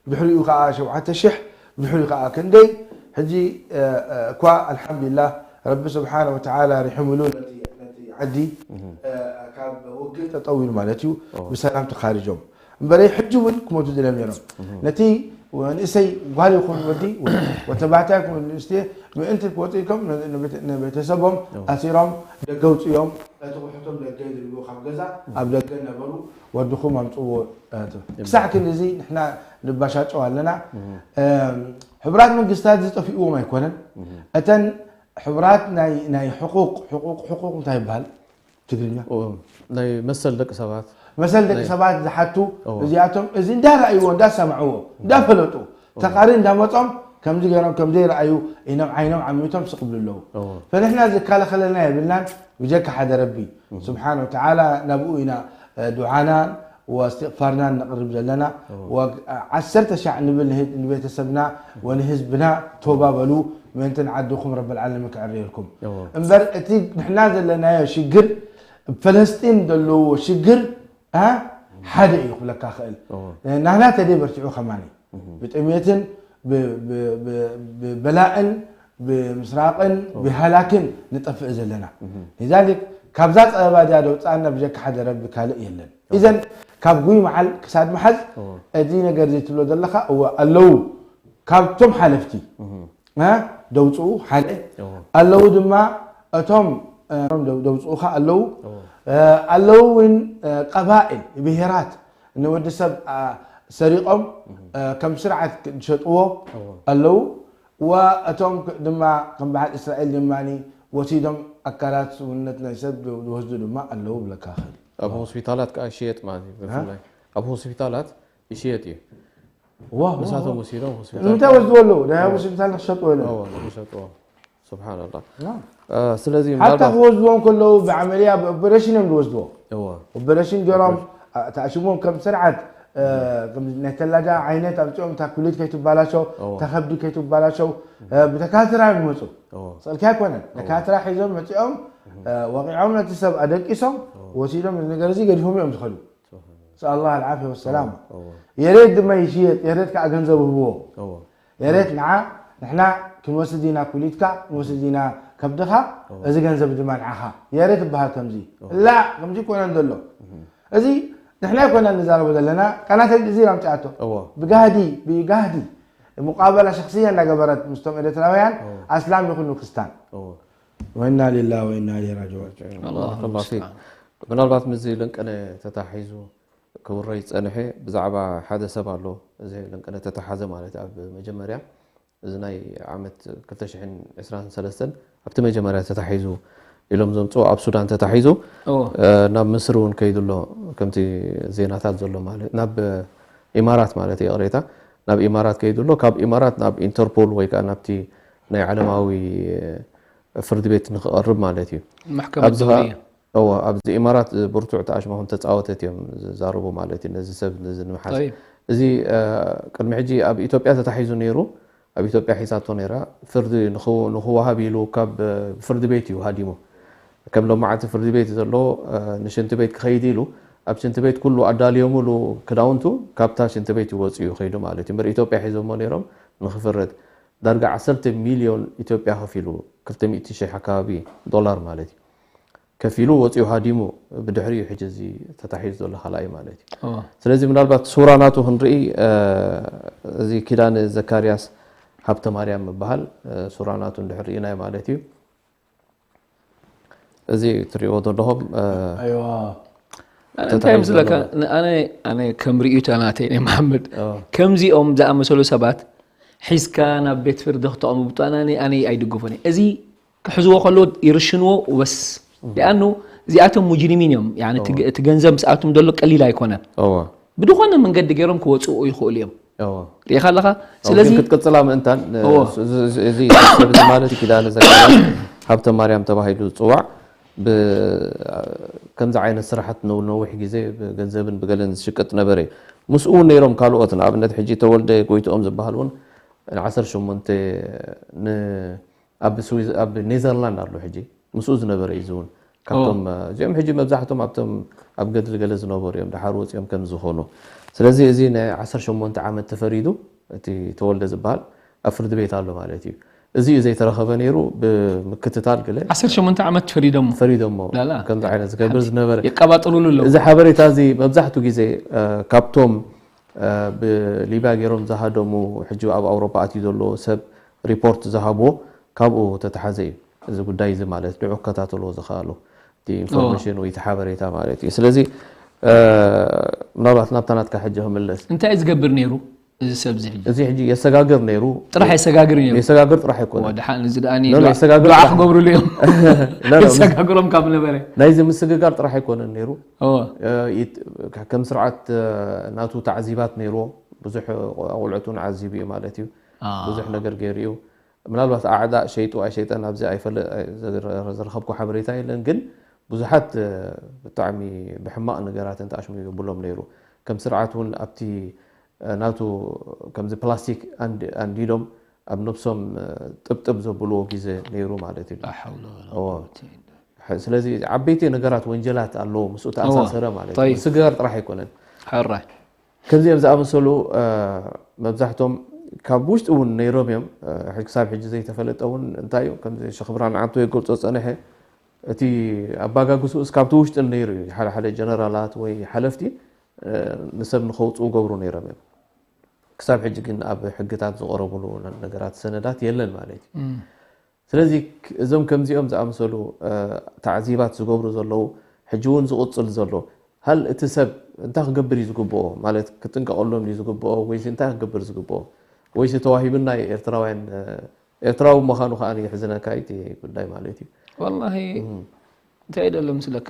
ብድሕሪኡ ከዓ ሸውዓተ ሽሕ፣ ብድሕሪኡ ከዓ ክንደይ። ሕጂ፣ እ፣ እ፣ እኳ ኣልሓምዱሊላህ ረቢ ስብሓነ ወተዓላ ሪሒሙሉ ነቲ፣ ነቲ ዓዲ፣ እም። እ፣ ካብ ውግእ ጠጠው ኢሉ ማለት እዩ። እዎ። ብሰላም ተኻሪጆም። እምበረይ ሕጂ እውን ክሞቱ ድለም ነይሮም። እም። ነቲ ንእሰይ ጓል ይኹን ወዲ፣ ወ-፣ ወተባዕታይ ይኹን ንእስቴ ምእንቲ ክወፁ ኢልኩም ን-፣ ንቤተ-፣ ንቤተሰቦም እዎ። ኣሲሮም ደገ ውፅዮም፣ እቲ ቁሑቶም ደገ ይድልዎ ካብ ገዛ ኣብ ደገ ነበሩ፣ ወድኹም ኣምፅዎ፣ እ፣ ት-፣ እም። ክሳዕ ክንድዚ ንሕና ንባሻጨው ኣለና። እም። እም፣ ሕቡራት መንግስታት ዝጠፊእዎም ኣይኮነን። እም። እተን ሕቡራት ናይ፣ ናይ ሕቁቅ፣ ሕቁቅ፣ ሕቁቅ እንታይ ይበሃል? ትግርኛ። ኦ፣ ናይ መሰል ደቂ ሰባት። መሰል ደቂ ናይ ሰባት ዝሓቱ ኦ። እዚኣቶም እዚ እንዳረኣይዎ፣ እንዳሰማዕዎ፣ እንዳፈለጡ፣ ኦ። ተቓሪ እንዳመጾም ከምዚ ገይሮም ከም ዘይረኣዩ ኢኖም ዓይኖም ዓሚቶም ስቕ ይብሉ ኣለዉ። ኦ። ፈንሕና ዝከላኸለልና የብልናን ብጀካ ሓደ ረቢ እም። ስብሓነ ወተዓላ ናብኡ ኢና፣ እ፣ ዱዓናን ወእስትቕፋርናን ነቕርብ ዘለና። ኦ። ወ-፣ ዓሰርተ ሻዕ ንብል ንህ-፣ ንቤተሰብና ወንህዝብና ቶባ በሉ፣ ምእንትን ዓድኹም ረብል ዓለሚን ክዕርየልኩም። ኦ። እምበር እቲ ንሕና ዘለናዮ ሽግር ፈለስጢን ዘለዎ ሽግር፣ እ፣ ሓደ እዩ ክብለካ ክእል። እዎ። ናህና ተደይ በርቲዑ ከማኒ። እህ። ብጥሜትን ብ-፣ ብ-፣ ብ-፣ ብበላእን ብምስራቕን እዎ። ብሃላክን ንጠፍእ ዘለና። እህ። ሊዛሊክ ካብዛ ጸበባ እዚኣ ደውጻና ብጀካ ሓደ ረቢ ካልእ የለን። እዎ። ኢዘን ካብ ጉይ መዓል ክሳድ መሓዝ እዎ። እዚ ነገር እዚ ትብሎ ዘለኻ እወ ኣለዉ። ካብቶም ሓለፍቲ እህ። እ፣ ደውፅኡ ሓደ እዎ። ኣለዉ ድማ እቶም፣ እ፣ ደው-፣ ደውፅኡኻ ኣለዉ። እዎ። እ፣ ኣለዉ እውን፣ እ፣ ቀባኢል፣ ብሄራት ንወዲ ሰብ፣ እ፣ ሰሪቖም፣ እህ። እ፣ ከም ስርዓት ዝሸጥዎ እዎ። ኣለዉ። ወእቶም ክ-፣ ድማ ከም በዓል እስራኤል ድማ ወሲዶም ኣካላት ስውነት ናይ ሰብ ዝወስዱ ድማ ኣለዉ ብለካ ክእል። ኣብ ሆስፒታላት ከዓ ይሽየጥ ማለት እዩ። እ? ብፍላይ ኣብ ሆስፒታላት ይሽየጥ እዩ። ዋው፣ ንሳቶም ዋው። ወሲዶም ሆስፒታል ንምንታይ ወስድዎ ኣለዉ? ናይ ዋው። ሆስፒታል ንክሸጥዎ ኢሎም። ዋው፣ ንክሸጥዎ። ስብሓንላህ። ዋው። እ፣ ስለዚ ሓታ ምናልባት ክወስድዎም ከለዉ ብዓመልያ ብኦፐሬሽን እዮም ዝወስድዎ። እዋ። ኦፐሬሽን ገይሮም፣ ኦፐሬሽን። እ፣ ተኣሽሞም ከም ስርዓት፣ እ፣ ከም ናይ ተላጃ ዓይነት ኣምፅኦም እታ ኩሊት ከይትባላሸው፣ እዋ። እታ ከብዲ ከይትባላሸው፣ እ፣ ብተካትራ እዮም ዝመፁ። እዋ። ስእልካ ኣይኮነን። እዋ። ተካትራ ሒዞም መፂኦም፣ እ፣ ወቂዖም ነቲ ሰብ ኣደቂሶም፣ እዋ። ወሲዶም እዚ ነገር እዚ ገዲፎም እዮም ዝኸዱ። ስብሓንላህ። ስኣላህ ኣልዓፍያ ወሰላማ። እዋ። የሬት ድማ ይሽየጥ፣ የሬት ከዓ ገንዘብ ህብዎ። እዋ። የሬት ንዓ ንሕና ክንወስድ ኢና ኩሊትካ፣ ክንወስድ ኢና ከብድኻ፣ እዎ። እዚ ገንዘብ ድማ ንዓኻ። የሬት ይበሃል ከምዚ። እዎ። ላ፣ ከምዚ ይኮነን ዘሎ። እህ። እዚ ንሕና ይኮና ንዛረቦ ዘለና፣ ቃና ቴሌቪዥን ኣምጺኣቶ። እዎ። ብጋህዲ፣ ብጋህዲ፣ ሙቃበላ ሸኽስያ እንዳገበረት ምስቶም ኤርትራውያን፣ እዎ። ኣስላም ይኹኑ ክርስታን። እዎ። ወኢና ሊላሂ ወኢና ኢለይሂ ራጅዑን። ኣላሁ ባረከላሁ ፊክ። ሙስተዓን። ምናልባት ምስዚ ልንቅነ ተታሒዙ ክውረይ ዝጸንሐ ብዛዕባ ሓደ ሰብ ኣሎ። እዚ ልንቅነ ተታሓዘ ማለት ኣብ መጀመርያ፣ እዚ ናይ ዓመት ክልተ ሽሕን ዕስራን ሰለስተን ኣብቲ መጀመርያ ተታሒዙ ኢሎም ዘምጽኦ፣ ኣብ ሱዳን ተታሒዙ፣ እዎ። እ፣ ናብ ምስሪ እውን ከይዱ ኣሎ፣ ከምቲ ዜናታት ዘሎ ማለት፣ ናብ ኢማራት ማለት እዩ፣ ይቕሬታ፣ ናብ ኢማራት ከይዱ ኣሎ። ካብ ኢማራት ናብ ኢንተርፖል ወይ ከኣ ናብቲ ናይ ዓለማዊ ፍርዲ ቤት ንክቐርብ ማለት እዩ። ማሕከመት ኣብዚ ኸኣ ደውልያ። እዎ፣ ኣብዚ ኢማራት ብርቱዕ ተኣሽሞ ከም ተጻወተት እዮም ዝዛረቡ ማለት እዩ፣ ነዚ ሰብ ነዚ ንምሓዝ። ጠይብ። እዚ፣ እ፣ ቅድሚ ሕጂ ኣብ ኢትዮጵያ ተታሒዙ ነይሩ፣ ኣብ ኢትዮጵያ ሒዛቶ ነይራ። ፍርዲ ንኽው-፣ ንኽወሃብ ኢሉ ካብ፣ እ፣ ፍርዲ ቤት እዩ ሃዲሙ። ከም ሎማዓንቲ ፍርዲ ቤት ዘሎ፣ እ፣ ንሽንቲ ቤት ክኸይድ ኢሉ፣ ኣብ ሽንቲ ቤት ኩሉ ኣዳልዮምሉ ክዳውንቱ፣ ካብታ ሽንቲ ቤት እዩ ወፂኡ ከይዱ ማለት እዩ። እምበር ኢትዮጵያ ሒዞሞ ነይሮም ንኽፍረድ። ዳርጋ ዓሰርተ ሚልዮን ኢትዮጵያ ከፊሉ፣ ክልተ ሚእቲ ሽሕ ኣካባቢ ዶላር ማለት እዩ። ከፊሉ ወፂኡ ሃዲሙ፣ ብድሕሪኡ ሕጂ እዚ ተታሒዙ ዘሎ ካልኣይ ማለት እዩ። እዎ። ስለዚ ምናልባት ሱራ ናቱ ክንርኢ፣ እ፣ እዚ ኪዳነ ዘካርያስ ሃብተማርያም ይበሃል፣ እ፣ ሱራ ናቱ እንድሕር ርኢናዮ ማለት እዩ። እዚ ትሪእዎ ዘለኹም፣ እ፣ ኣይዋ። እንታይ ተታሒዙ ምስለካ፣ ዘሎ። ን-፣ ኣነ፣ ኣነ ከም ርእይቶ ናተይ ናይ መሓመድ፣ እዎ። ከምዚኦም ዝኣመሰሉ ሰባት ሒዝካ ናብ ቤት ፍርዲ ክተቕምጦ ኣነ፣ ኣነ ኣይድግፎን እየ። እዚ ክሕዝዎ ከለዉ ይርሽንዎ ወስ። እም። ሊኣኑ እዚኣቶም ሙጅሪሚን እዮም። ያኒ እቲ እዎ። ገ-፣ እቲ ገንዘብ ምስኣቶም ዘሎ ቀሊል ኣይኮነን። እዎ። ብድኾነ መንገዲ ገይሮም ክወፅኡ ይኽእሉ እዮም። እዎ። ሪኢኻ ኣለኻ። ስለዚ ስለዚ ክትቅፅላ ምእንታን እዎ። እዚ- እዚ- እዚ ሰብ እዚ ማለት ኪዳነ ዘካርያስ ሀብተ ማርያም ተባሂሉ ዝፅዋዕ ብ- ከምዚ ዓይነት ስራሕት ንነዊሕ ግዜ ብገንዘብን ብገለን ዝሽቅጥ ነበረ እዩ። ምስኡ እውን ነይሮም ካልኦት፣ ንኣብነት ሕጂ ተወልደ ጎይትኦም ዝበሃል እውን ን ዓሰርተ ሸሞንተ ን- ኣብ ስዊዝ ኣብ ኔዘርላንድ ኣሎ ሕጂ ምስኡ ዝነበረ እዩ። እዚ እውን ካብቶም እዚኦም ሕጂ መብዛሕቶም ኣብቶም ኣብ ገድሊ ገለ ዝነበሩ እዮም፣ ድሓር ወፂኦም ከም ዝኾኑ። ስለዚ እዚ ናይ ዓሰርተ ሸሞንተ ዓመት ተፈሪዱ እቲ ተወልደ ዝበሃል ኣብ ፍርዲ ቤት ኣሎ ማለት እዩ። እዚ እዩ ዘይተረኸበ ነይሩ። ብምክትታል ገለ ዓሰርተ ሸሞንተ ዓመት ፈሪዶሞ ፈሪዶሞ ላላ። ከምዚ ዓይነት ዝገብር ዝነበረ የቀባጥሩሉ ኣለዉ። እዚ ሓበሬታ እዚ መብዛሕቱ ግዜ እ፣ ካብቶም እ፣ ብሊብያ ገይሮም ዝሃደሙ ሕጂ ኣብ ኣውሮፓ ኣትዩ ዘሎ ሰብ ሪፖርት ዝሃብዎ ካብኡ ተተሓዘ እዩ። እዚ ጉዳይ እዚ ማለት ንዑ ክከታተልዎ ዝኽኣሉ እቲ ኢንፎርሜሽን ወይ እቲ ሓበሬታ ማለት እዩ። ስለዚ እ፣ ምናልባት ናብታ ናትካ ሕጂ ክምለስ እንታይ እዩ ዝገብር ነይሩ እዚ ሰብ እዚ ሕጂ? እዚ ሕጂ የሰጋግር ነይሩ። ጥራሕ የሰጋግር ነይሩ። የሰጋግር ጥራሕ ኣይኮነ ወድሓን እዚ ደኣ ኖ፣ ኖ፣ የሰጋግር ዱዓ ጥራሕ- ክገብሩሉ እዮም። ኖ፣ ኖ፣ የሰጋግሮም ካብ ነበረ ናይዚ ምስግጋር ጥራሕ ኣይኮነን ነይሩ። እዎ። እ፣ ይት- ከም ስርዓት እ፣ ናቱ ታዕዚባት ነይርዎ። ብዙሕ ኣቑልዕቱን ዓዚቡ እዩ ማለት እዩ። አ። ብዙሕ ነገር ገይሩ እዩ። ምናልባት ኣዕዳ ሸይጡ ኣይሸይጠን ኣብዚ ኣይፈለ- ዝረ- ዝረኸብኩ ሓበሬታ የለን፣ ግን ብዙሓት እ፣ ብጣዕሚ ብሕማቕ ነገራት እንተኣሽሙ ይብሎም ነይሩ። ከም ስርዓት እውን ኣብቲ እ፣ ናቱ ከምዚ ፕላስቲክ ኣንድ- ኣንዲዶም ኣብ ነብሶም እ፣ ጥብጥብ ዘብልዎ ግዜ ነይሩ ማለት እዩ። ላ ሓውለ ወላ እዎ። ቁወተ ኢላ ሐ- ስለዚ ዓበይቲ ነገራት ወንጀላት ኣለዎ ምስኡ ተኣሳሰረ ማለት እዩ። ጠይብ። ምስግጋር ጥራሕ ኣይኮነን። ሕራይ ከምዚኦም ዝኣመሰሉ እ፣ መብዛሕቶም ካብ ውሽጢ እውን ነይሮም እዮም። እ፣ ሕጂ ክሳብ ሕጂ ዘይተፈለጠ እውን እንታይ እዩ ከምዚ ሸኽ ብርሃን ዓንቶ የገልጾ ጸንሐ። እቲ ኣባጋግስኡስ ካብቲ ውሽጢ ነይሩ እዩ። ሓደ ሓደ ጀነራላት ወይ ሓለፍቲ እ፣ ንሰብ ንኸውፅኡ ገብሩ ነይሮም እዮም። ክሳብ ሕጂ ግን ኣብ ሕግታት ዝቐረብሉ ነገራት ሰነዳት የለን ማለት እዩ። ስለዚ ክ- እዞም ከምዚኦም ዝኣመሰሉ እ፣ ታዕዚባት ዝገብሩ ዘለዉ ሕጂ እውን ዝቕፅል ዘሎ ሃል እቲ ሰብ እንታይ ክገብር እዩ ዝግብኦ ማለት ክጥንቀቐሎም እዩ ዝግብኦ ወይስ እንታይ ክገብር ዝግብኦ ወይስ ተዋሂብና እዩ ኤርትራውያን እ፣ ኤርትራዊ ምዃኑ ከዓ የሕዝነካ እዩ እቲ ጉዳይ ማለት እዩ። ወላሂ እንታይ ደሎ ምስለካ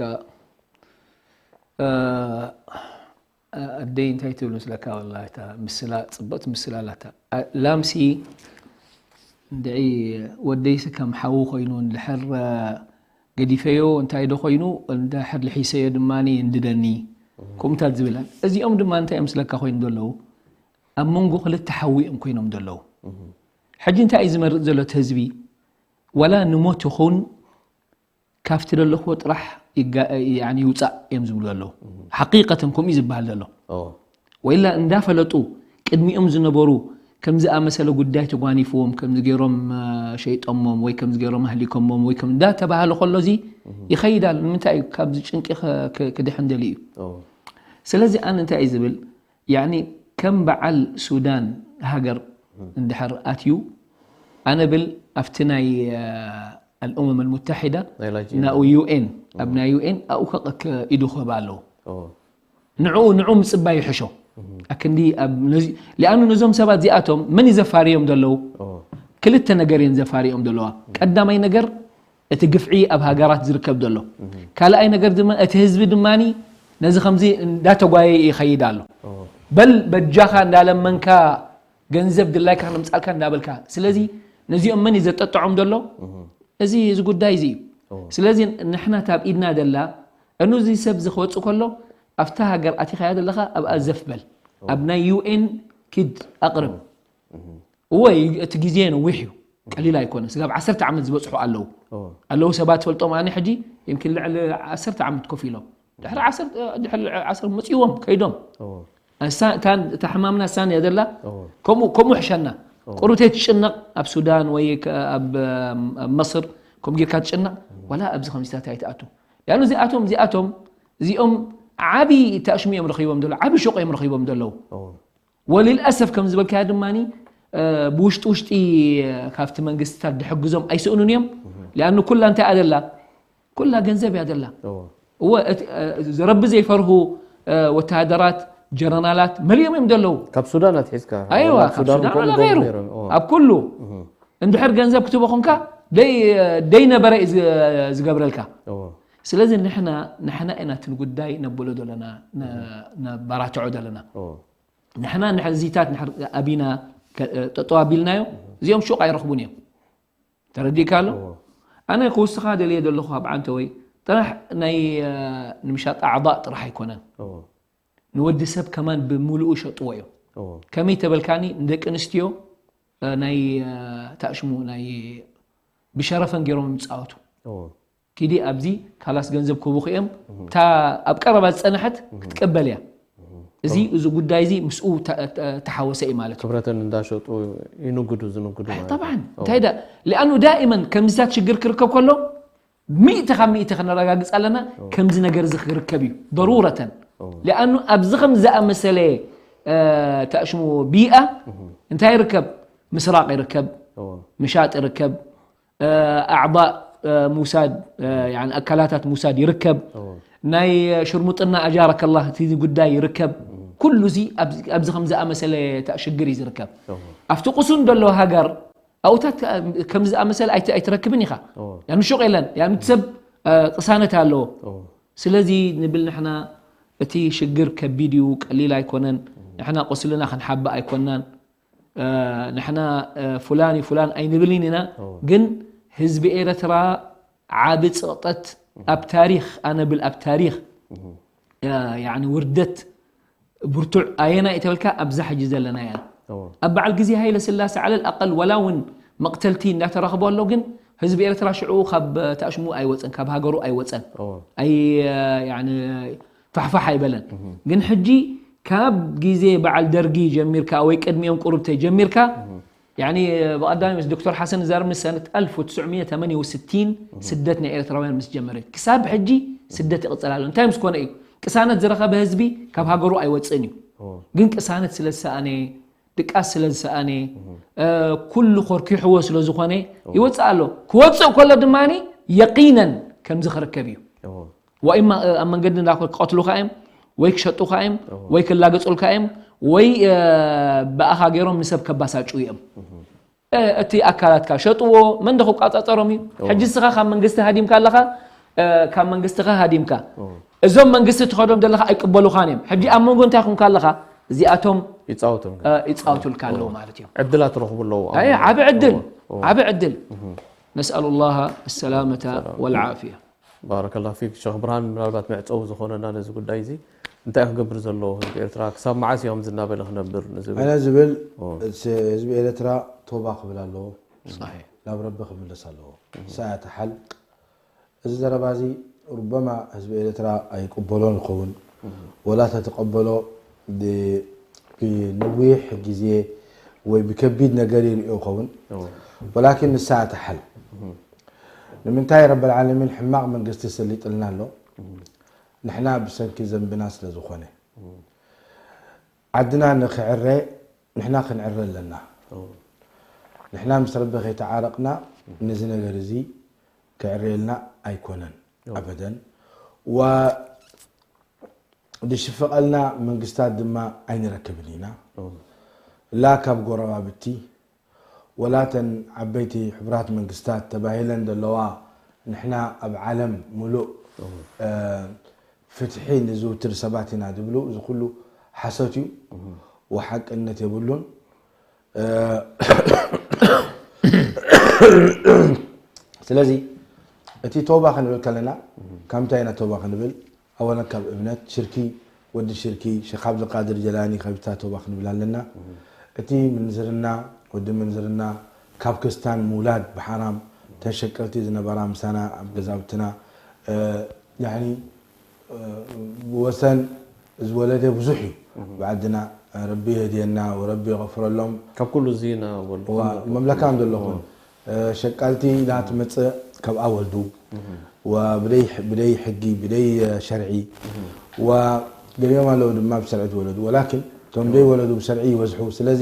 እ፣ ኣደይ እንታይ ትብል ምስለካ ወላሂ እታ ምስላ ፅብቕቲ ምስላ ኣላታ እ፣ ላምሲ እንድዒ ወደይሲ ከም ሓዊ ኮይኑ እንድሕር እ፣ ገዲፈዮ እንታይ ዶ ኮይኑ እንድሕር ልሒሰዮ ድማ እንድደኒ ከምኡታት ዝብላ እዚኦም ድማ እንታይ እዮም ምስለካ ኮይኖም ዘለዉ ኣብ መንጎ ክልተ ሓዊ እዮም ኮይኖም ዘለዉ ሕጂ እንታይ እዩ ዝመርፅ ዘሎ እቲ ህዝቢ ዋላ ንሞት ይኹን ካብቲ ዘለኽዎ ጥራሕ ይጋ- ያኒ ይውፃእ እዮም ዝብሉ ዘለዉ ሓቂቀተን ከምኡ እዩ ዝበሃል ዘሎ ኦ፣ ወይላ እንዳፈለጡ ቅድሚኦም ዝነበሩ ከም ዝኣመሰለ ጉዳይ ተጓኒፍዎም ከም ዝገይሮም ሸይጦሞም ወይ ከም ዝገይሮም ኣህሊኮሞም ወይ ከም እንዳተባሃለ ከሎ እዚ ይኸይድ ኣሎ ንምንታይ እዩ ካብዚ ጭንቂ ክድሕን ደሊ እዩ ኦ፣ ስለዚ ኣነ እንታይ እዩ ዝብል ያኒ ከም በዓል ሱዳን ሃገር እንድሕር ኣትዩ ኣነ ብል ኣብቲ ናይ ኣልኡመም ኣልሙተሒዳ ናይ ላጂ ናኡ ዩኤን ኣብ ናይ ዩኤን ኣብኡ ኢዱ ክህብ ኣለዎ ኦ፣ ንዕኡ ንዑ ምፅባይ ይሕሾ ኣክንዲ ሊኣኑ ነዞም ሰባት እዚኣቶም መን እዩ ዘፋርዮም ዘለዉ ኦ፣ ክልተ ነገር እየን ዘፋርዮም ዘለዋ ቀዳማይ ነገር እቲ ግፍዒ ኣብ ሃገራት ዝርከብ ዘሎ ካልኣይ ነገር ድማ እቲ ህዝቢ ድማ ነዚ ከምዚ እንዳተጓየ ይኸይድ ኣሎ ኦ፣ በል በጃኻ እንዳለመንካ ገንዘብ ድላይካ ክነምፃልካ እንዳበልካ ስለዚ ነዚኦም መን እዩ ዘጠጥዖም ዘሎ እዚ እዚ ጉዳይ እዚ እዩ ስለዚ ንሕና ታብ ኢድና ደላ እኑ እዚ ሰብ እዚ ክወፅእ ከሎ ኣብታ ሃገር ኣቲኻያ ዘለኻ ኣብኣ ዘፍ በል ኣብ ናይ ዩኤን ኪድ ኣቕርብ እወ እቲ ግዜ ነዊሕ እዩ ቀሊል ኣይኮነ ስጋብ ዓሰርተ ዓመት ዝበፅሑ ኣለዉ ኣለዉ ሰባት ፈልጦም ኣነ ሕጂ ይምኪን ልዕሊ ዓሰርተ ዓመት ኮፍ ኢሎም ድሕሪ ዓሰርተ መፅእዎም ከይዶም እታ ሕማምና እሳን እያ ዘላ ከምኡ ከምኡ ሕሸና ቁሩብ ትጭነቕ ኣብ ሱዳን ወይ ኣብ መስር ከም ጌርካ ትጭነቕ ዋላ ኣብዚ ከምዚታት ኣይትኣቱ ያኑ እዚኣቶም እዚኣቶም እዚኦም ዓብዪ ታሽሙ እዮም ረኺቦም ዘሎ ዓብዪ ሸቆ እዮም ረኺቦም ዘለዉ ወልልኣሰፍ ከም ዝበልካያ ድማ ብውሽጢ ውሽጢ ካብቲ መንግስትታት ድሕግዞም ኣይስእኑን እዮም ሊኣኑ ኩላ እንታይ ኣደላ ኩላ ገንዘብ እያ ደላ እወ ረቢ ዘይፈርሁ ወተሃደራት ጀነራላት መሊኦም እዮም ዘለዉ ካብ ሱዳን ኣትሒዝካ ኣይዋ ወላ ካብ ሱዳን ሱዳን ከምኡ ወላ ገይሮም ገይሩ ነይሮም። እወ። ኣብ ኩሉ እንድሕር ገንዘብ ክትቦ ኮንካ ደይ- ደይነበረ እዩ ዝ- ዝገብረልካ እወ። ስለዚ ንሕና ንሕና ኢና እቲ ንጉዳይ ነብሎ ዘለና፣ ነ- ነባራትዖ ዘለና። ንሕና ንሕዚታት ንሕር ኣቢና ከ- ጠጠው ኣቢልናዮ፣ እዚኦም ሹቕ ኣይረኽቡን እዮም። ተረዲእካ ኣሎ? ኣነ ክውስኻ ደልየ ዘለኹ ኣብ ዓንተ ወይ ጥራሕ ናይ እ፣ ንምሻጥ ኣዕባእ ጥራሕ ኣይኮነን። ንወዲ ሰብ ከማን ብምሉኡ ይሸጥዎ እዮም። ከመይ ተበልካኒ፣ ንደቂ ኣንስትዮ እ፣ ናይ እ፣ ታሽሙ ናይ ብሸረፈን ገይሮም ይፃወቱ። ኪዲ ኣብዚ ካላስ ገንዘብ ክቡኽ እዮም። እታ ኣብ ቀረባ ዝፀንሐት ክትቀበል እያ። እዚ እዚ ጉዳይ እዚ ምስኡ ተ- ተ- ተሓወሰ እዩ ማለት እዩ። ክብረተን እንዳሸጡ ይንግዱ ዝንግዱ ማለት እዩ። طبعا እንታይ ዳ لأنه دائما ከምዚታት ሽግር ክርከብ ከሎ ሚእቲ ካብ ሚእቲ ክነረጋግፅ ኣለና ከምዚ ነገር እዚ ክርከብ እዩ ضرورة لأنه ኣብዚ ከም ዝኣመሰለ እ፣ ተእሽሙ ቢኣ እንታይ ይርከብ ምስራቅ ይርከብ ምሻጥ ይርከብ ኣዕባእ ሙሳድ ኣካላታት ሙሳድ ይርከብ ናይ ሽርሙጥና ኣጃረከላ እቲ ጉዳይ ይርከብ ኩሉ እዚ ኣብዚ ከም ዝኣመሰለ ሽግር እዩ ዝርከብ ኣብቲ ቁሱን ዘሎ ሃገር ኣብኡታት ከም ዝኣመሰለ ኣይትረክብን ኢኻ ያን ሹቅ የለን ያን ሰብ ቅሳነት ኣለዎ ስለዚ ንብል ንሕና እቲ ሽግር ከቢድ እዩ ቀሊል ኣይኮነን ንሕና ቁስልና ክንሓብእ ኣይኮናን ንሕና ፉላን እዩ ፉላን ኣይንብልን ኢና ግን ህዝቢ ኤረትራ ዓቢ ጽቕጠት ኣብ ታሪኽ ኣነ ብል ኣብ ታሪኽ ውርደት ብርቱዕ ኣየና እዩ ተበልካ ኣብዛ ሕጂ ዘለና እያ ኣብ በዓል ግዜ ሃይለ ስላሴ ዓለል ኣቀል ወላ እውን መቕተልቲ እንዳተረኽቦ ኣሎ ግን ህዝቢ ኤርትራ ሽዑ ካብ ተኣሽሙ ኣይወፀን ካብ ሃገሩ ኣይወፀን ኣይ ፋሕፋሕ ኣይበለን ግን ሕጂ ካብ ግዜ በዓል ደርጊ ጀሚርካ ወይ ቅድሚኦም ቁሩብ ተጀሚርካ ብቐዳሚ ምስ ዶክተር ሓሰን ዛር ምስ ሰነት ኣልፍ ወትስዕ ሚእቲ ተማንያ ወስቲን ስደት ናይ ኤርትራውያን ምስ ጀመረ ክሳብ ሕጂ ስደት ይቕፅል ኣሎ እንታይ ምስ ኮነ እዩ ቅሳነት ዝረኸበ ህዝቢ ካብ ሃገሩ ኣይወፅእን እዩ ግን ቅሳነት ስለ ዝሰኣነ ድቃስ ስለ ዝሰኣነ ኩሉ ኮርኪሕዎ ስለ ዝኾነ ይወፅእ ኣሎ ክወፅእ ከሎ ድማ የቂነን ከምዚ ክርከብ እዩ ወኢማ ኣብ መንገዲ እንዳኮር ክቐትሉካ እዮም ወይ ክሸጡካ እዮም ወይ ክላገፁልካ እዮም ወይ ብኣኻ ገይሮም ንሰብ ከባሳጩ እዮም እቲ ኣካላትካ ሸጥዎ መን ዶ ክቋፃፀሮም እዩ ሕጂ ስኻ ካብ መንግስቲ ሃዲምካ ኣለኻ ካብ መንግስትኻ ሃዲምካ እዞም መንግስቲ ትኸዶም ዘለኻ ኣይቅበሉኻን እዮም ሕጂ ኣብ መንጎ እንታይ ኩንካ ኣለኻ እዚኣቶም ይፃወቱልካ ኣለዉ ማለት እዮም ዕድላት ረኽቡ ኣለዎ ዓብ ዕድል ዓብ ዕድል ነስኣሉ ላሃ ኣሰላመታ ወልዓፍያ ባረከላ ፊክ ሸኽ ብርሃን ምናልባት መዕፀዊ ዝኾነና ነዚ ጉዳይ እዚ እንታይ ክገብር ዘለዎ ህዝቢ ኤርትራ ክሳብ መዓስ እዮም ዝናበለ ክነብር ንዝብል ኣነ ዝብል ህዝቢ ኤርትራ ቶባ ክብል ኣለዎ ናብ ረቢ ክምለስ ኣለዎ ሳያተ ሓል እዚ ዘረባ እዚ ሩበማ ህዝቢ ኤርትራ ኣይቅበሎን ይኸውን ወላ ተተቀበሎ ብነዊሕ ግዜ ወይ ብከቢድ ነገር ይሪኦ ይኸውን ወላኪን ንሳ ተሓል ንምንታይ ረብ ዓለሚን ሕማቕ መንግስቲ ሰሊጥልና ኣሎ ንሕና ብሰንኪ ዘንብና ስለ ዝኾነ ዓድና ንክዕረ ንሕና ክንዕረ ኣለና ንሕና ምስ ረቢ ከይተዓረቕና ነዚ ነገር እዚ ክዕረየልና ኣይኮነን ኣበደን ዝሽፍቐልና መንግስታት ድማ ኣይንረክብን ኢና ላ ካብ ጎረባብቲ ወላተን ዓበይቲ ሕቡራት መንግስታት ተባሂለን ዘለዋ ንሕና ኣብ ዓለም ሙሉእ ፍትሒ ንዝውትር ሰባት ኢና ዝብሉ እዚ ኩሉ ሓሶት እዩ ወሓቅነት የብሉን ስለዚ እቲ ተውባ ክንብል ከለና ካብ ምንታይ ኢና ተውባ ክንብል ኣወለን ካብ እምነት ሽርኪ ወዲ ሽርኪ ሸኽ ዓብዱልቃድር ጀላኒ ከቢታ ተውባ ክንብል ኣለና እቲ ምንዝርና ወዲ ምንዝርና ካብ ክስታን ምውላድ ብሓራም ተን ሸቀልቲ ዝነበራ ምሳና ኣብ ገዛውትና ያኒ ብወሰን ዝወለደ ብዙሕ እዩ ብዓድና ረቢ የህድየና ወረቢ የغፍረሎም ካብ ኩሉ እዚ መምለካ ዘለኹም ሸቃልቲ ላ ትመፅእ ካብኣ ወልዱ ብደይ ሕጊ ብደይ ሸርዒ ገሊኦም ኣለዉ ድማ ብሰርዒ ትወለዱ ወላኪን እቶም ደይ ወለዱ ብሰርዒ ይበዝሑ ስለዚ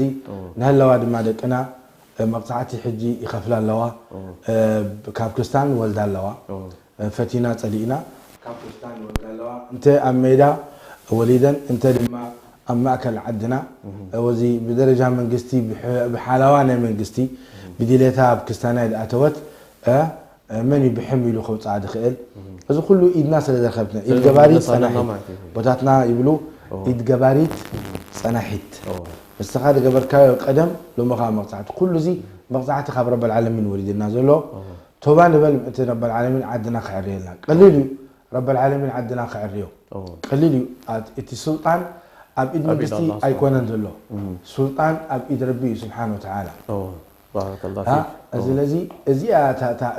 ንህለዋ ድማ ደቅና መቕፃዕቲ ሕጂ ይኸፍላ ኣለዋ ካብ ክርስታን ወልዳ ኣለዋ ፈቲና ጸሊእና ካብ ክርስታን ይወልዳ ኣለዋ እንተ ኣብ ሜዳ ወሊደን እንተ ድማ ኣብ ማእከል ዓድና ወዚ ብደረጃ መንግስቲ ብሓላዋ ናይ መንግስቲ ብድሌታ ኣብ ክስታናይ ዝኣተወት መን እዩ ብሕም ኢሉ ከውፅኣ ዝኽእል? እዚ ኩሉ ኢድና ስለ ዘረከብትና፣ ኢድ ገባሪት ጸናሒት። ቦታትና ይብሉ፣ ኢድ ገባሪት ጸናሒት። ንስኻ ዝገበርካዮ ቀደም፣ ሎሚ ኸዓ መቕጻዕቲ። ኩሉ እዚ መቕጻዕቲ ካብ ረበል ዓለሚን ወሪድና ዘሎ። ቶባ ንበል፣ እቲ ረበል ዓለሚን ዓድና ክዕርየልና። ቀሊል እዩ፣ ረበል ዓለሚን ዓድና ክዕርዮ። ቀሊል እዩ። እቲ ሱልጣን ኣብ ኢድ መንግስቲ ኣይኮነን ዘሎ። ሱልጣን ኣብ ኢድ ረቢ እዩ ስብሓን ወተዓላ። ስለዚ እዚኣ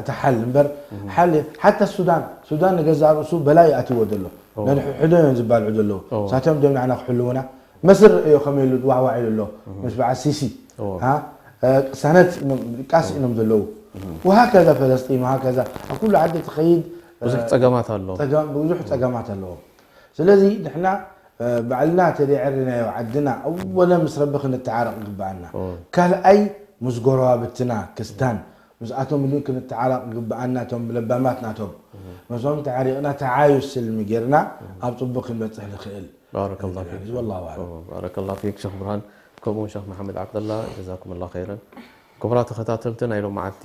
እታ ሓል እምበር፣ ሓል ሓታ ሱዳን ሱዳን ንገዛእ ርእሱ በላይ ኣትዎ ዘሎ። ነንሕሕዶ እዮም ዝባልዑ ዘለዉ። ሳቶም ድዮም ንዓና ክሕልውና? መስር ርእዮ ከመይ ኢሉ ዋዕዋዕ ኢሉ ኣሎ። ምስ በዓል ሲሲ ቅሳነት ድቃስ ኢኖም ዘለዉ። ወሃከዛ ፈለስጢን፣ ወሃከዛ ኣብ ኩሉ ዓዲ ትኸይድ። ብዙሕ ፀገማት ኣሎ። ብዙሕ ፀገማት ኣለዎም። ስለዚ ንሕና ባዕልና ተደዕርናዮ ዓድና ኣወለ ምስ ረቢ ክንተዓረቕ ይግብኣና። ካልኣይ ምስ ጎረባብትና ክስታን ምስኣቶም ሉ ክንተዓረቕ ይግብኣና። እቶም ለባማት ናቶም ምስኦም ተዓሪቕና ተዓዩ ስልሚ ጌርና ኣብ ፅቡቅ ክንበፅሕ ንኽእል። ባረከላ ፊክ። ወላሁ ኣዕለም። ባረከላ ፊክ ሸኽ ብርሃን፣ ከምኡ እውን ሸኽ መሓመድ ዓብደላ፣ ጀዛኩም ላ ኸይረን። ክቡራት ተኸታተልቲ፣ ናይ ሎም መዓልቲ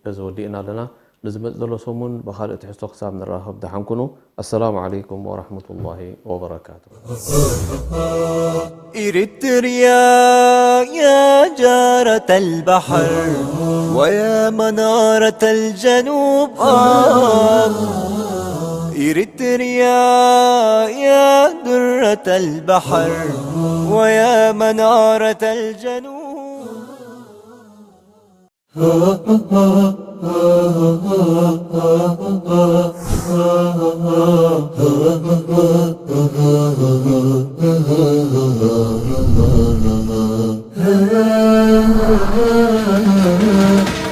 እዚ ወዲእና ኣለና። ንዝመጽእ ዘሎ ሰሙን ብኻልእ ትሕዝቶ ክሳብ ንራኸብ ደሓን ኩኑ። ኣሰላሙ ዓለይኩም ወራህመቱላሂ ወበረካቱ። إريتريا يا جارة البحر ويا منارة الجنوب، آه. إريتريا يا درة البحر ويا منارة الجنوب.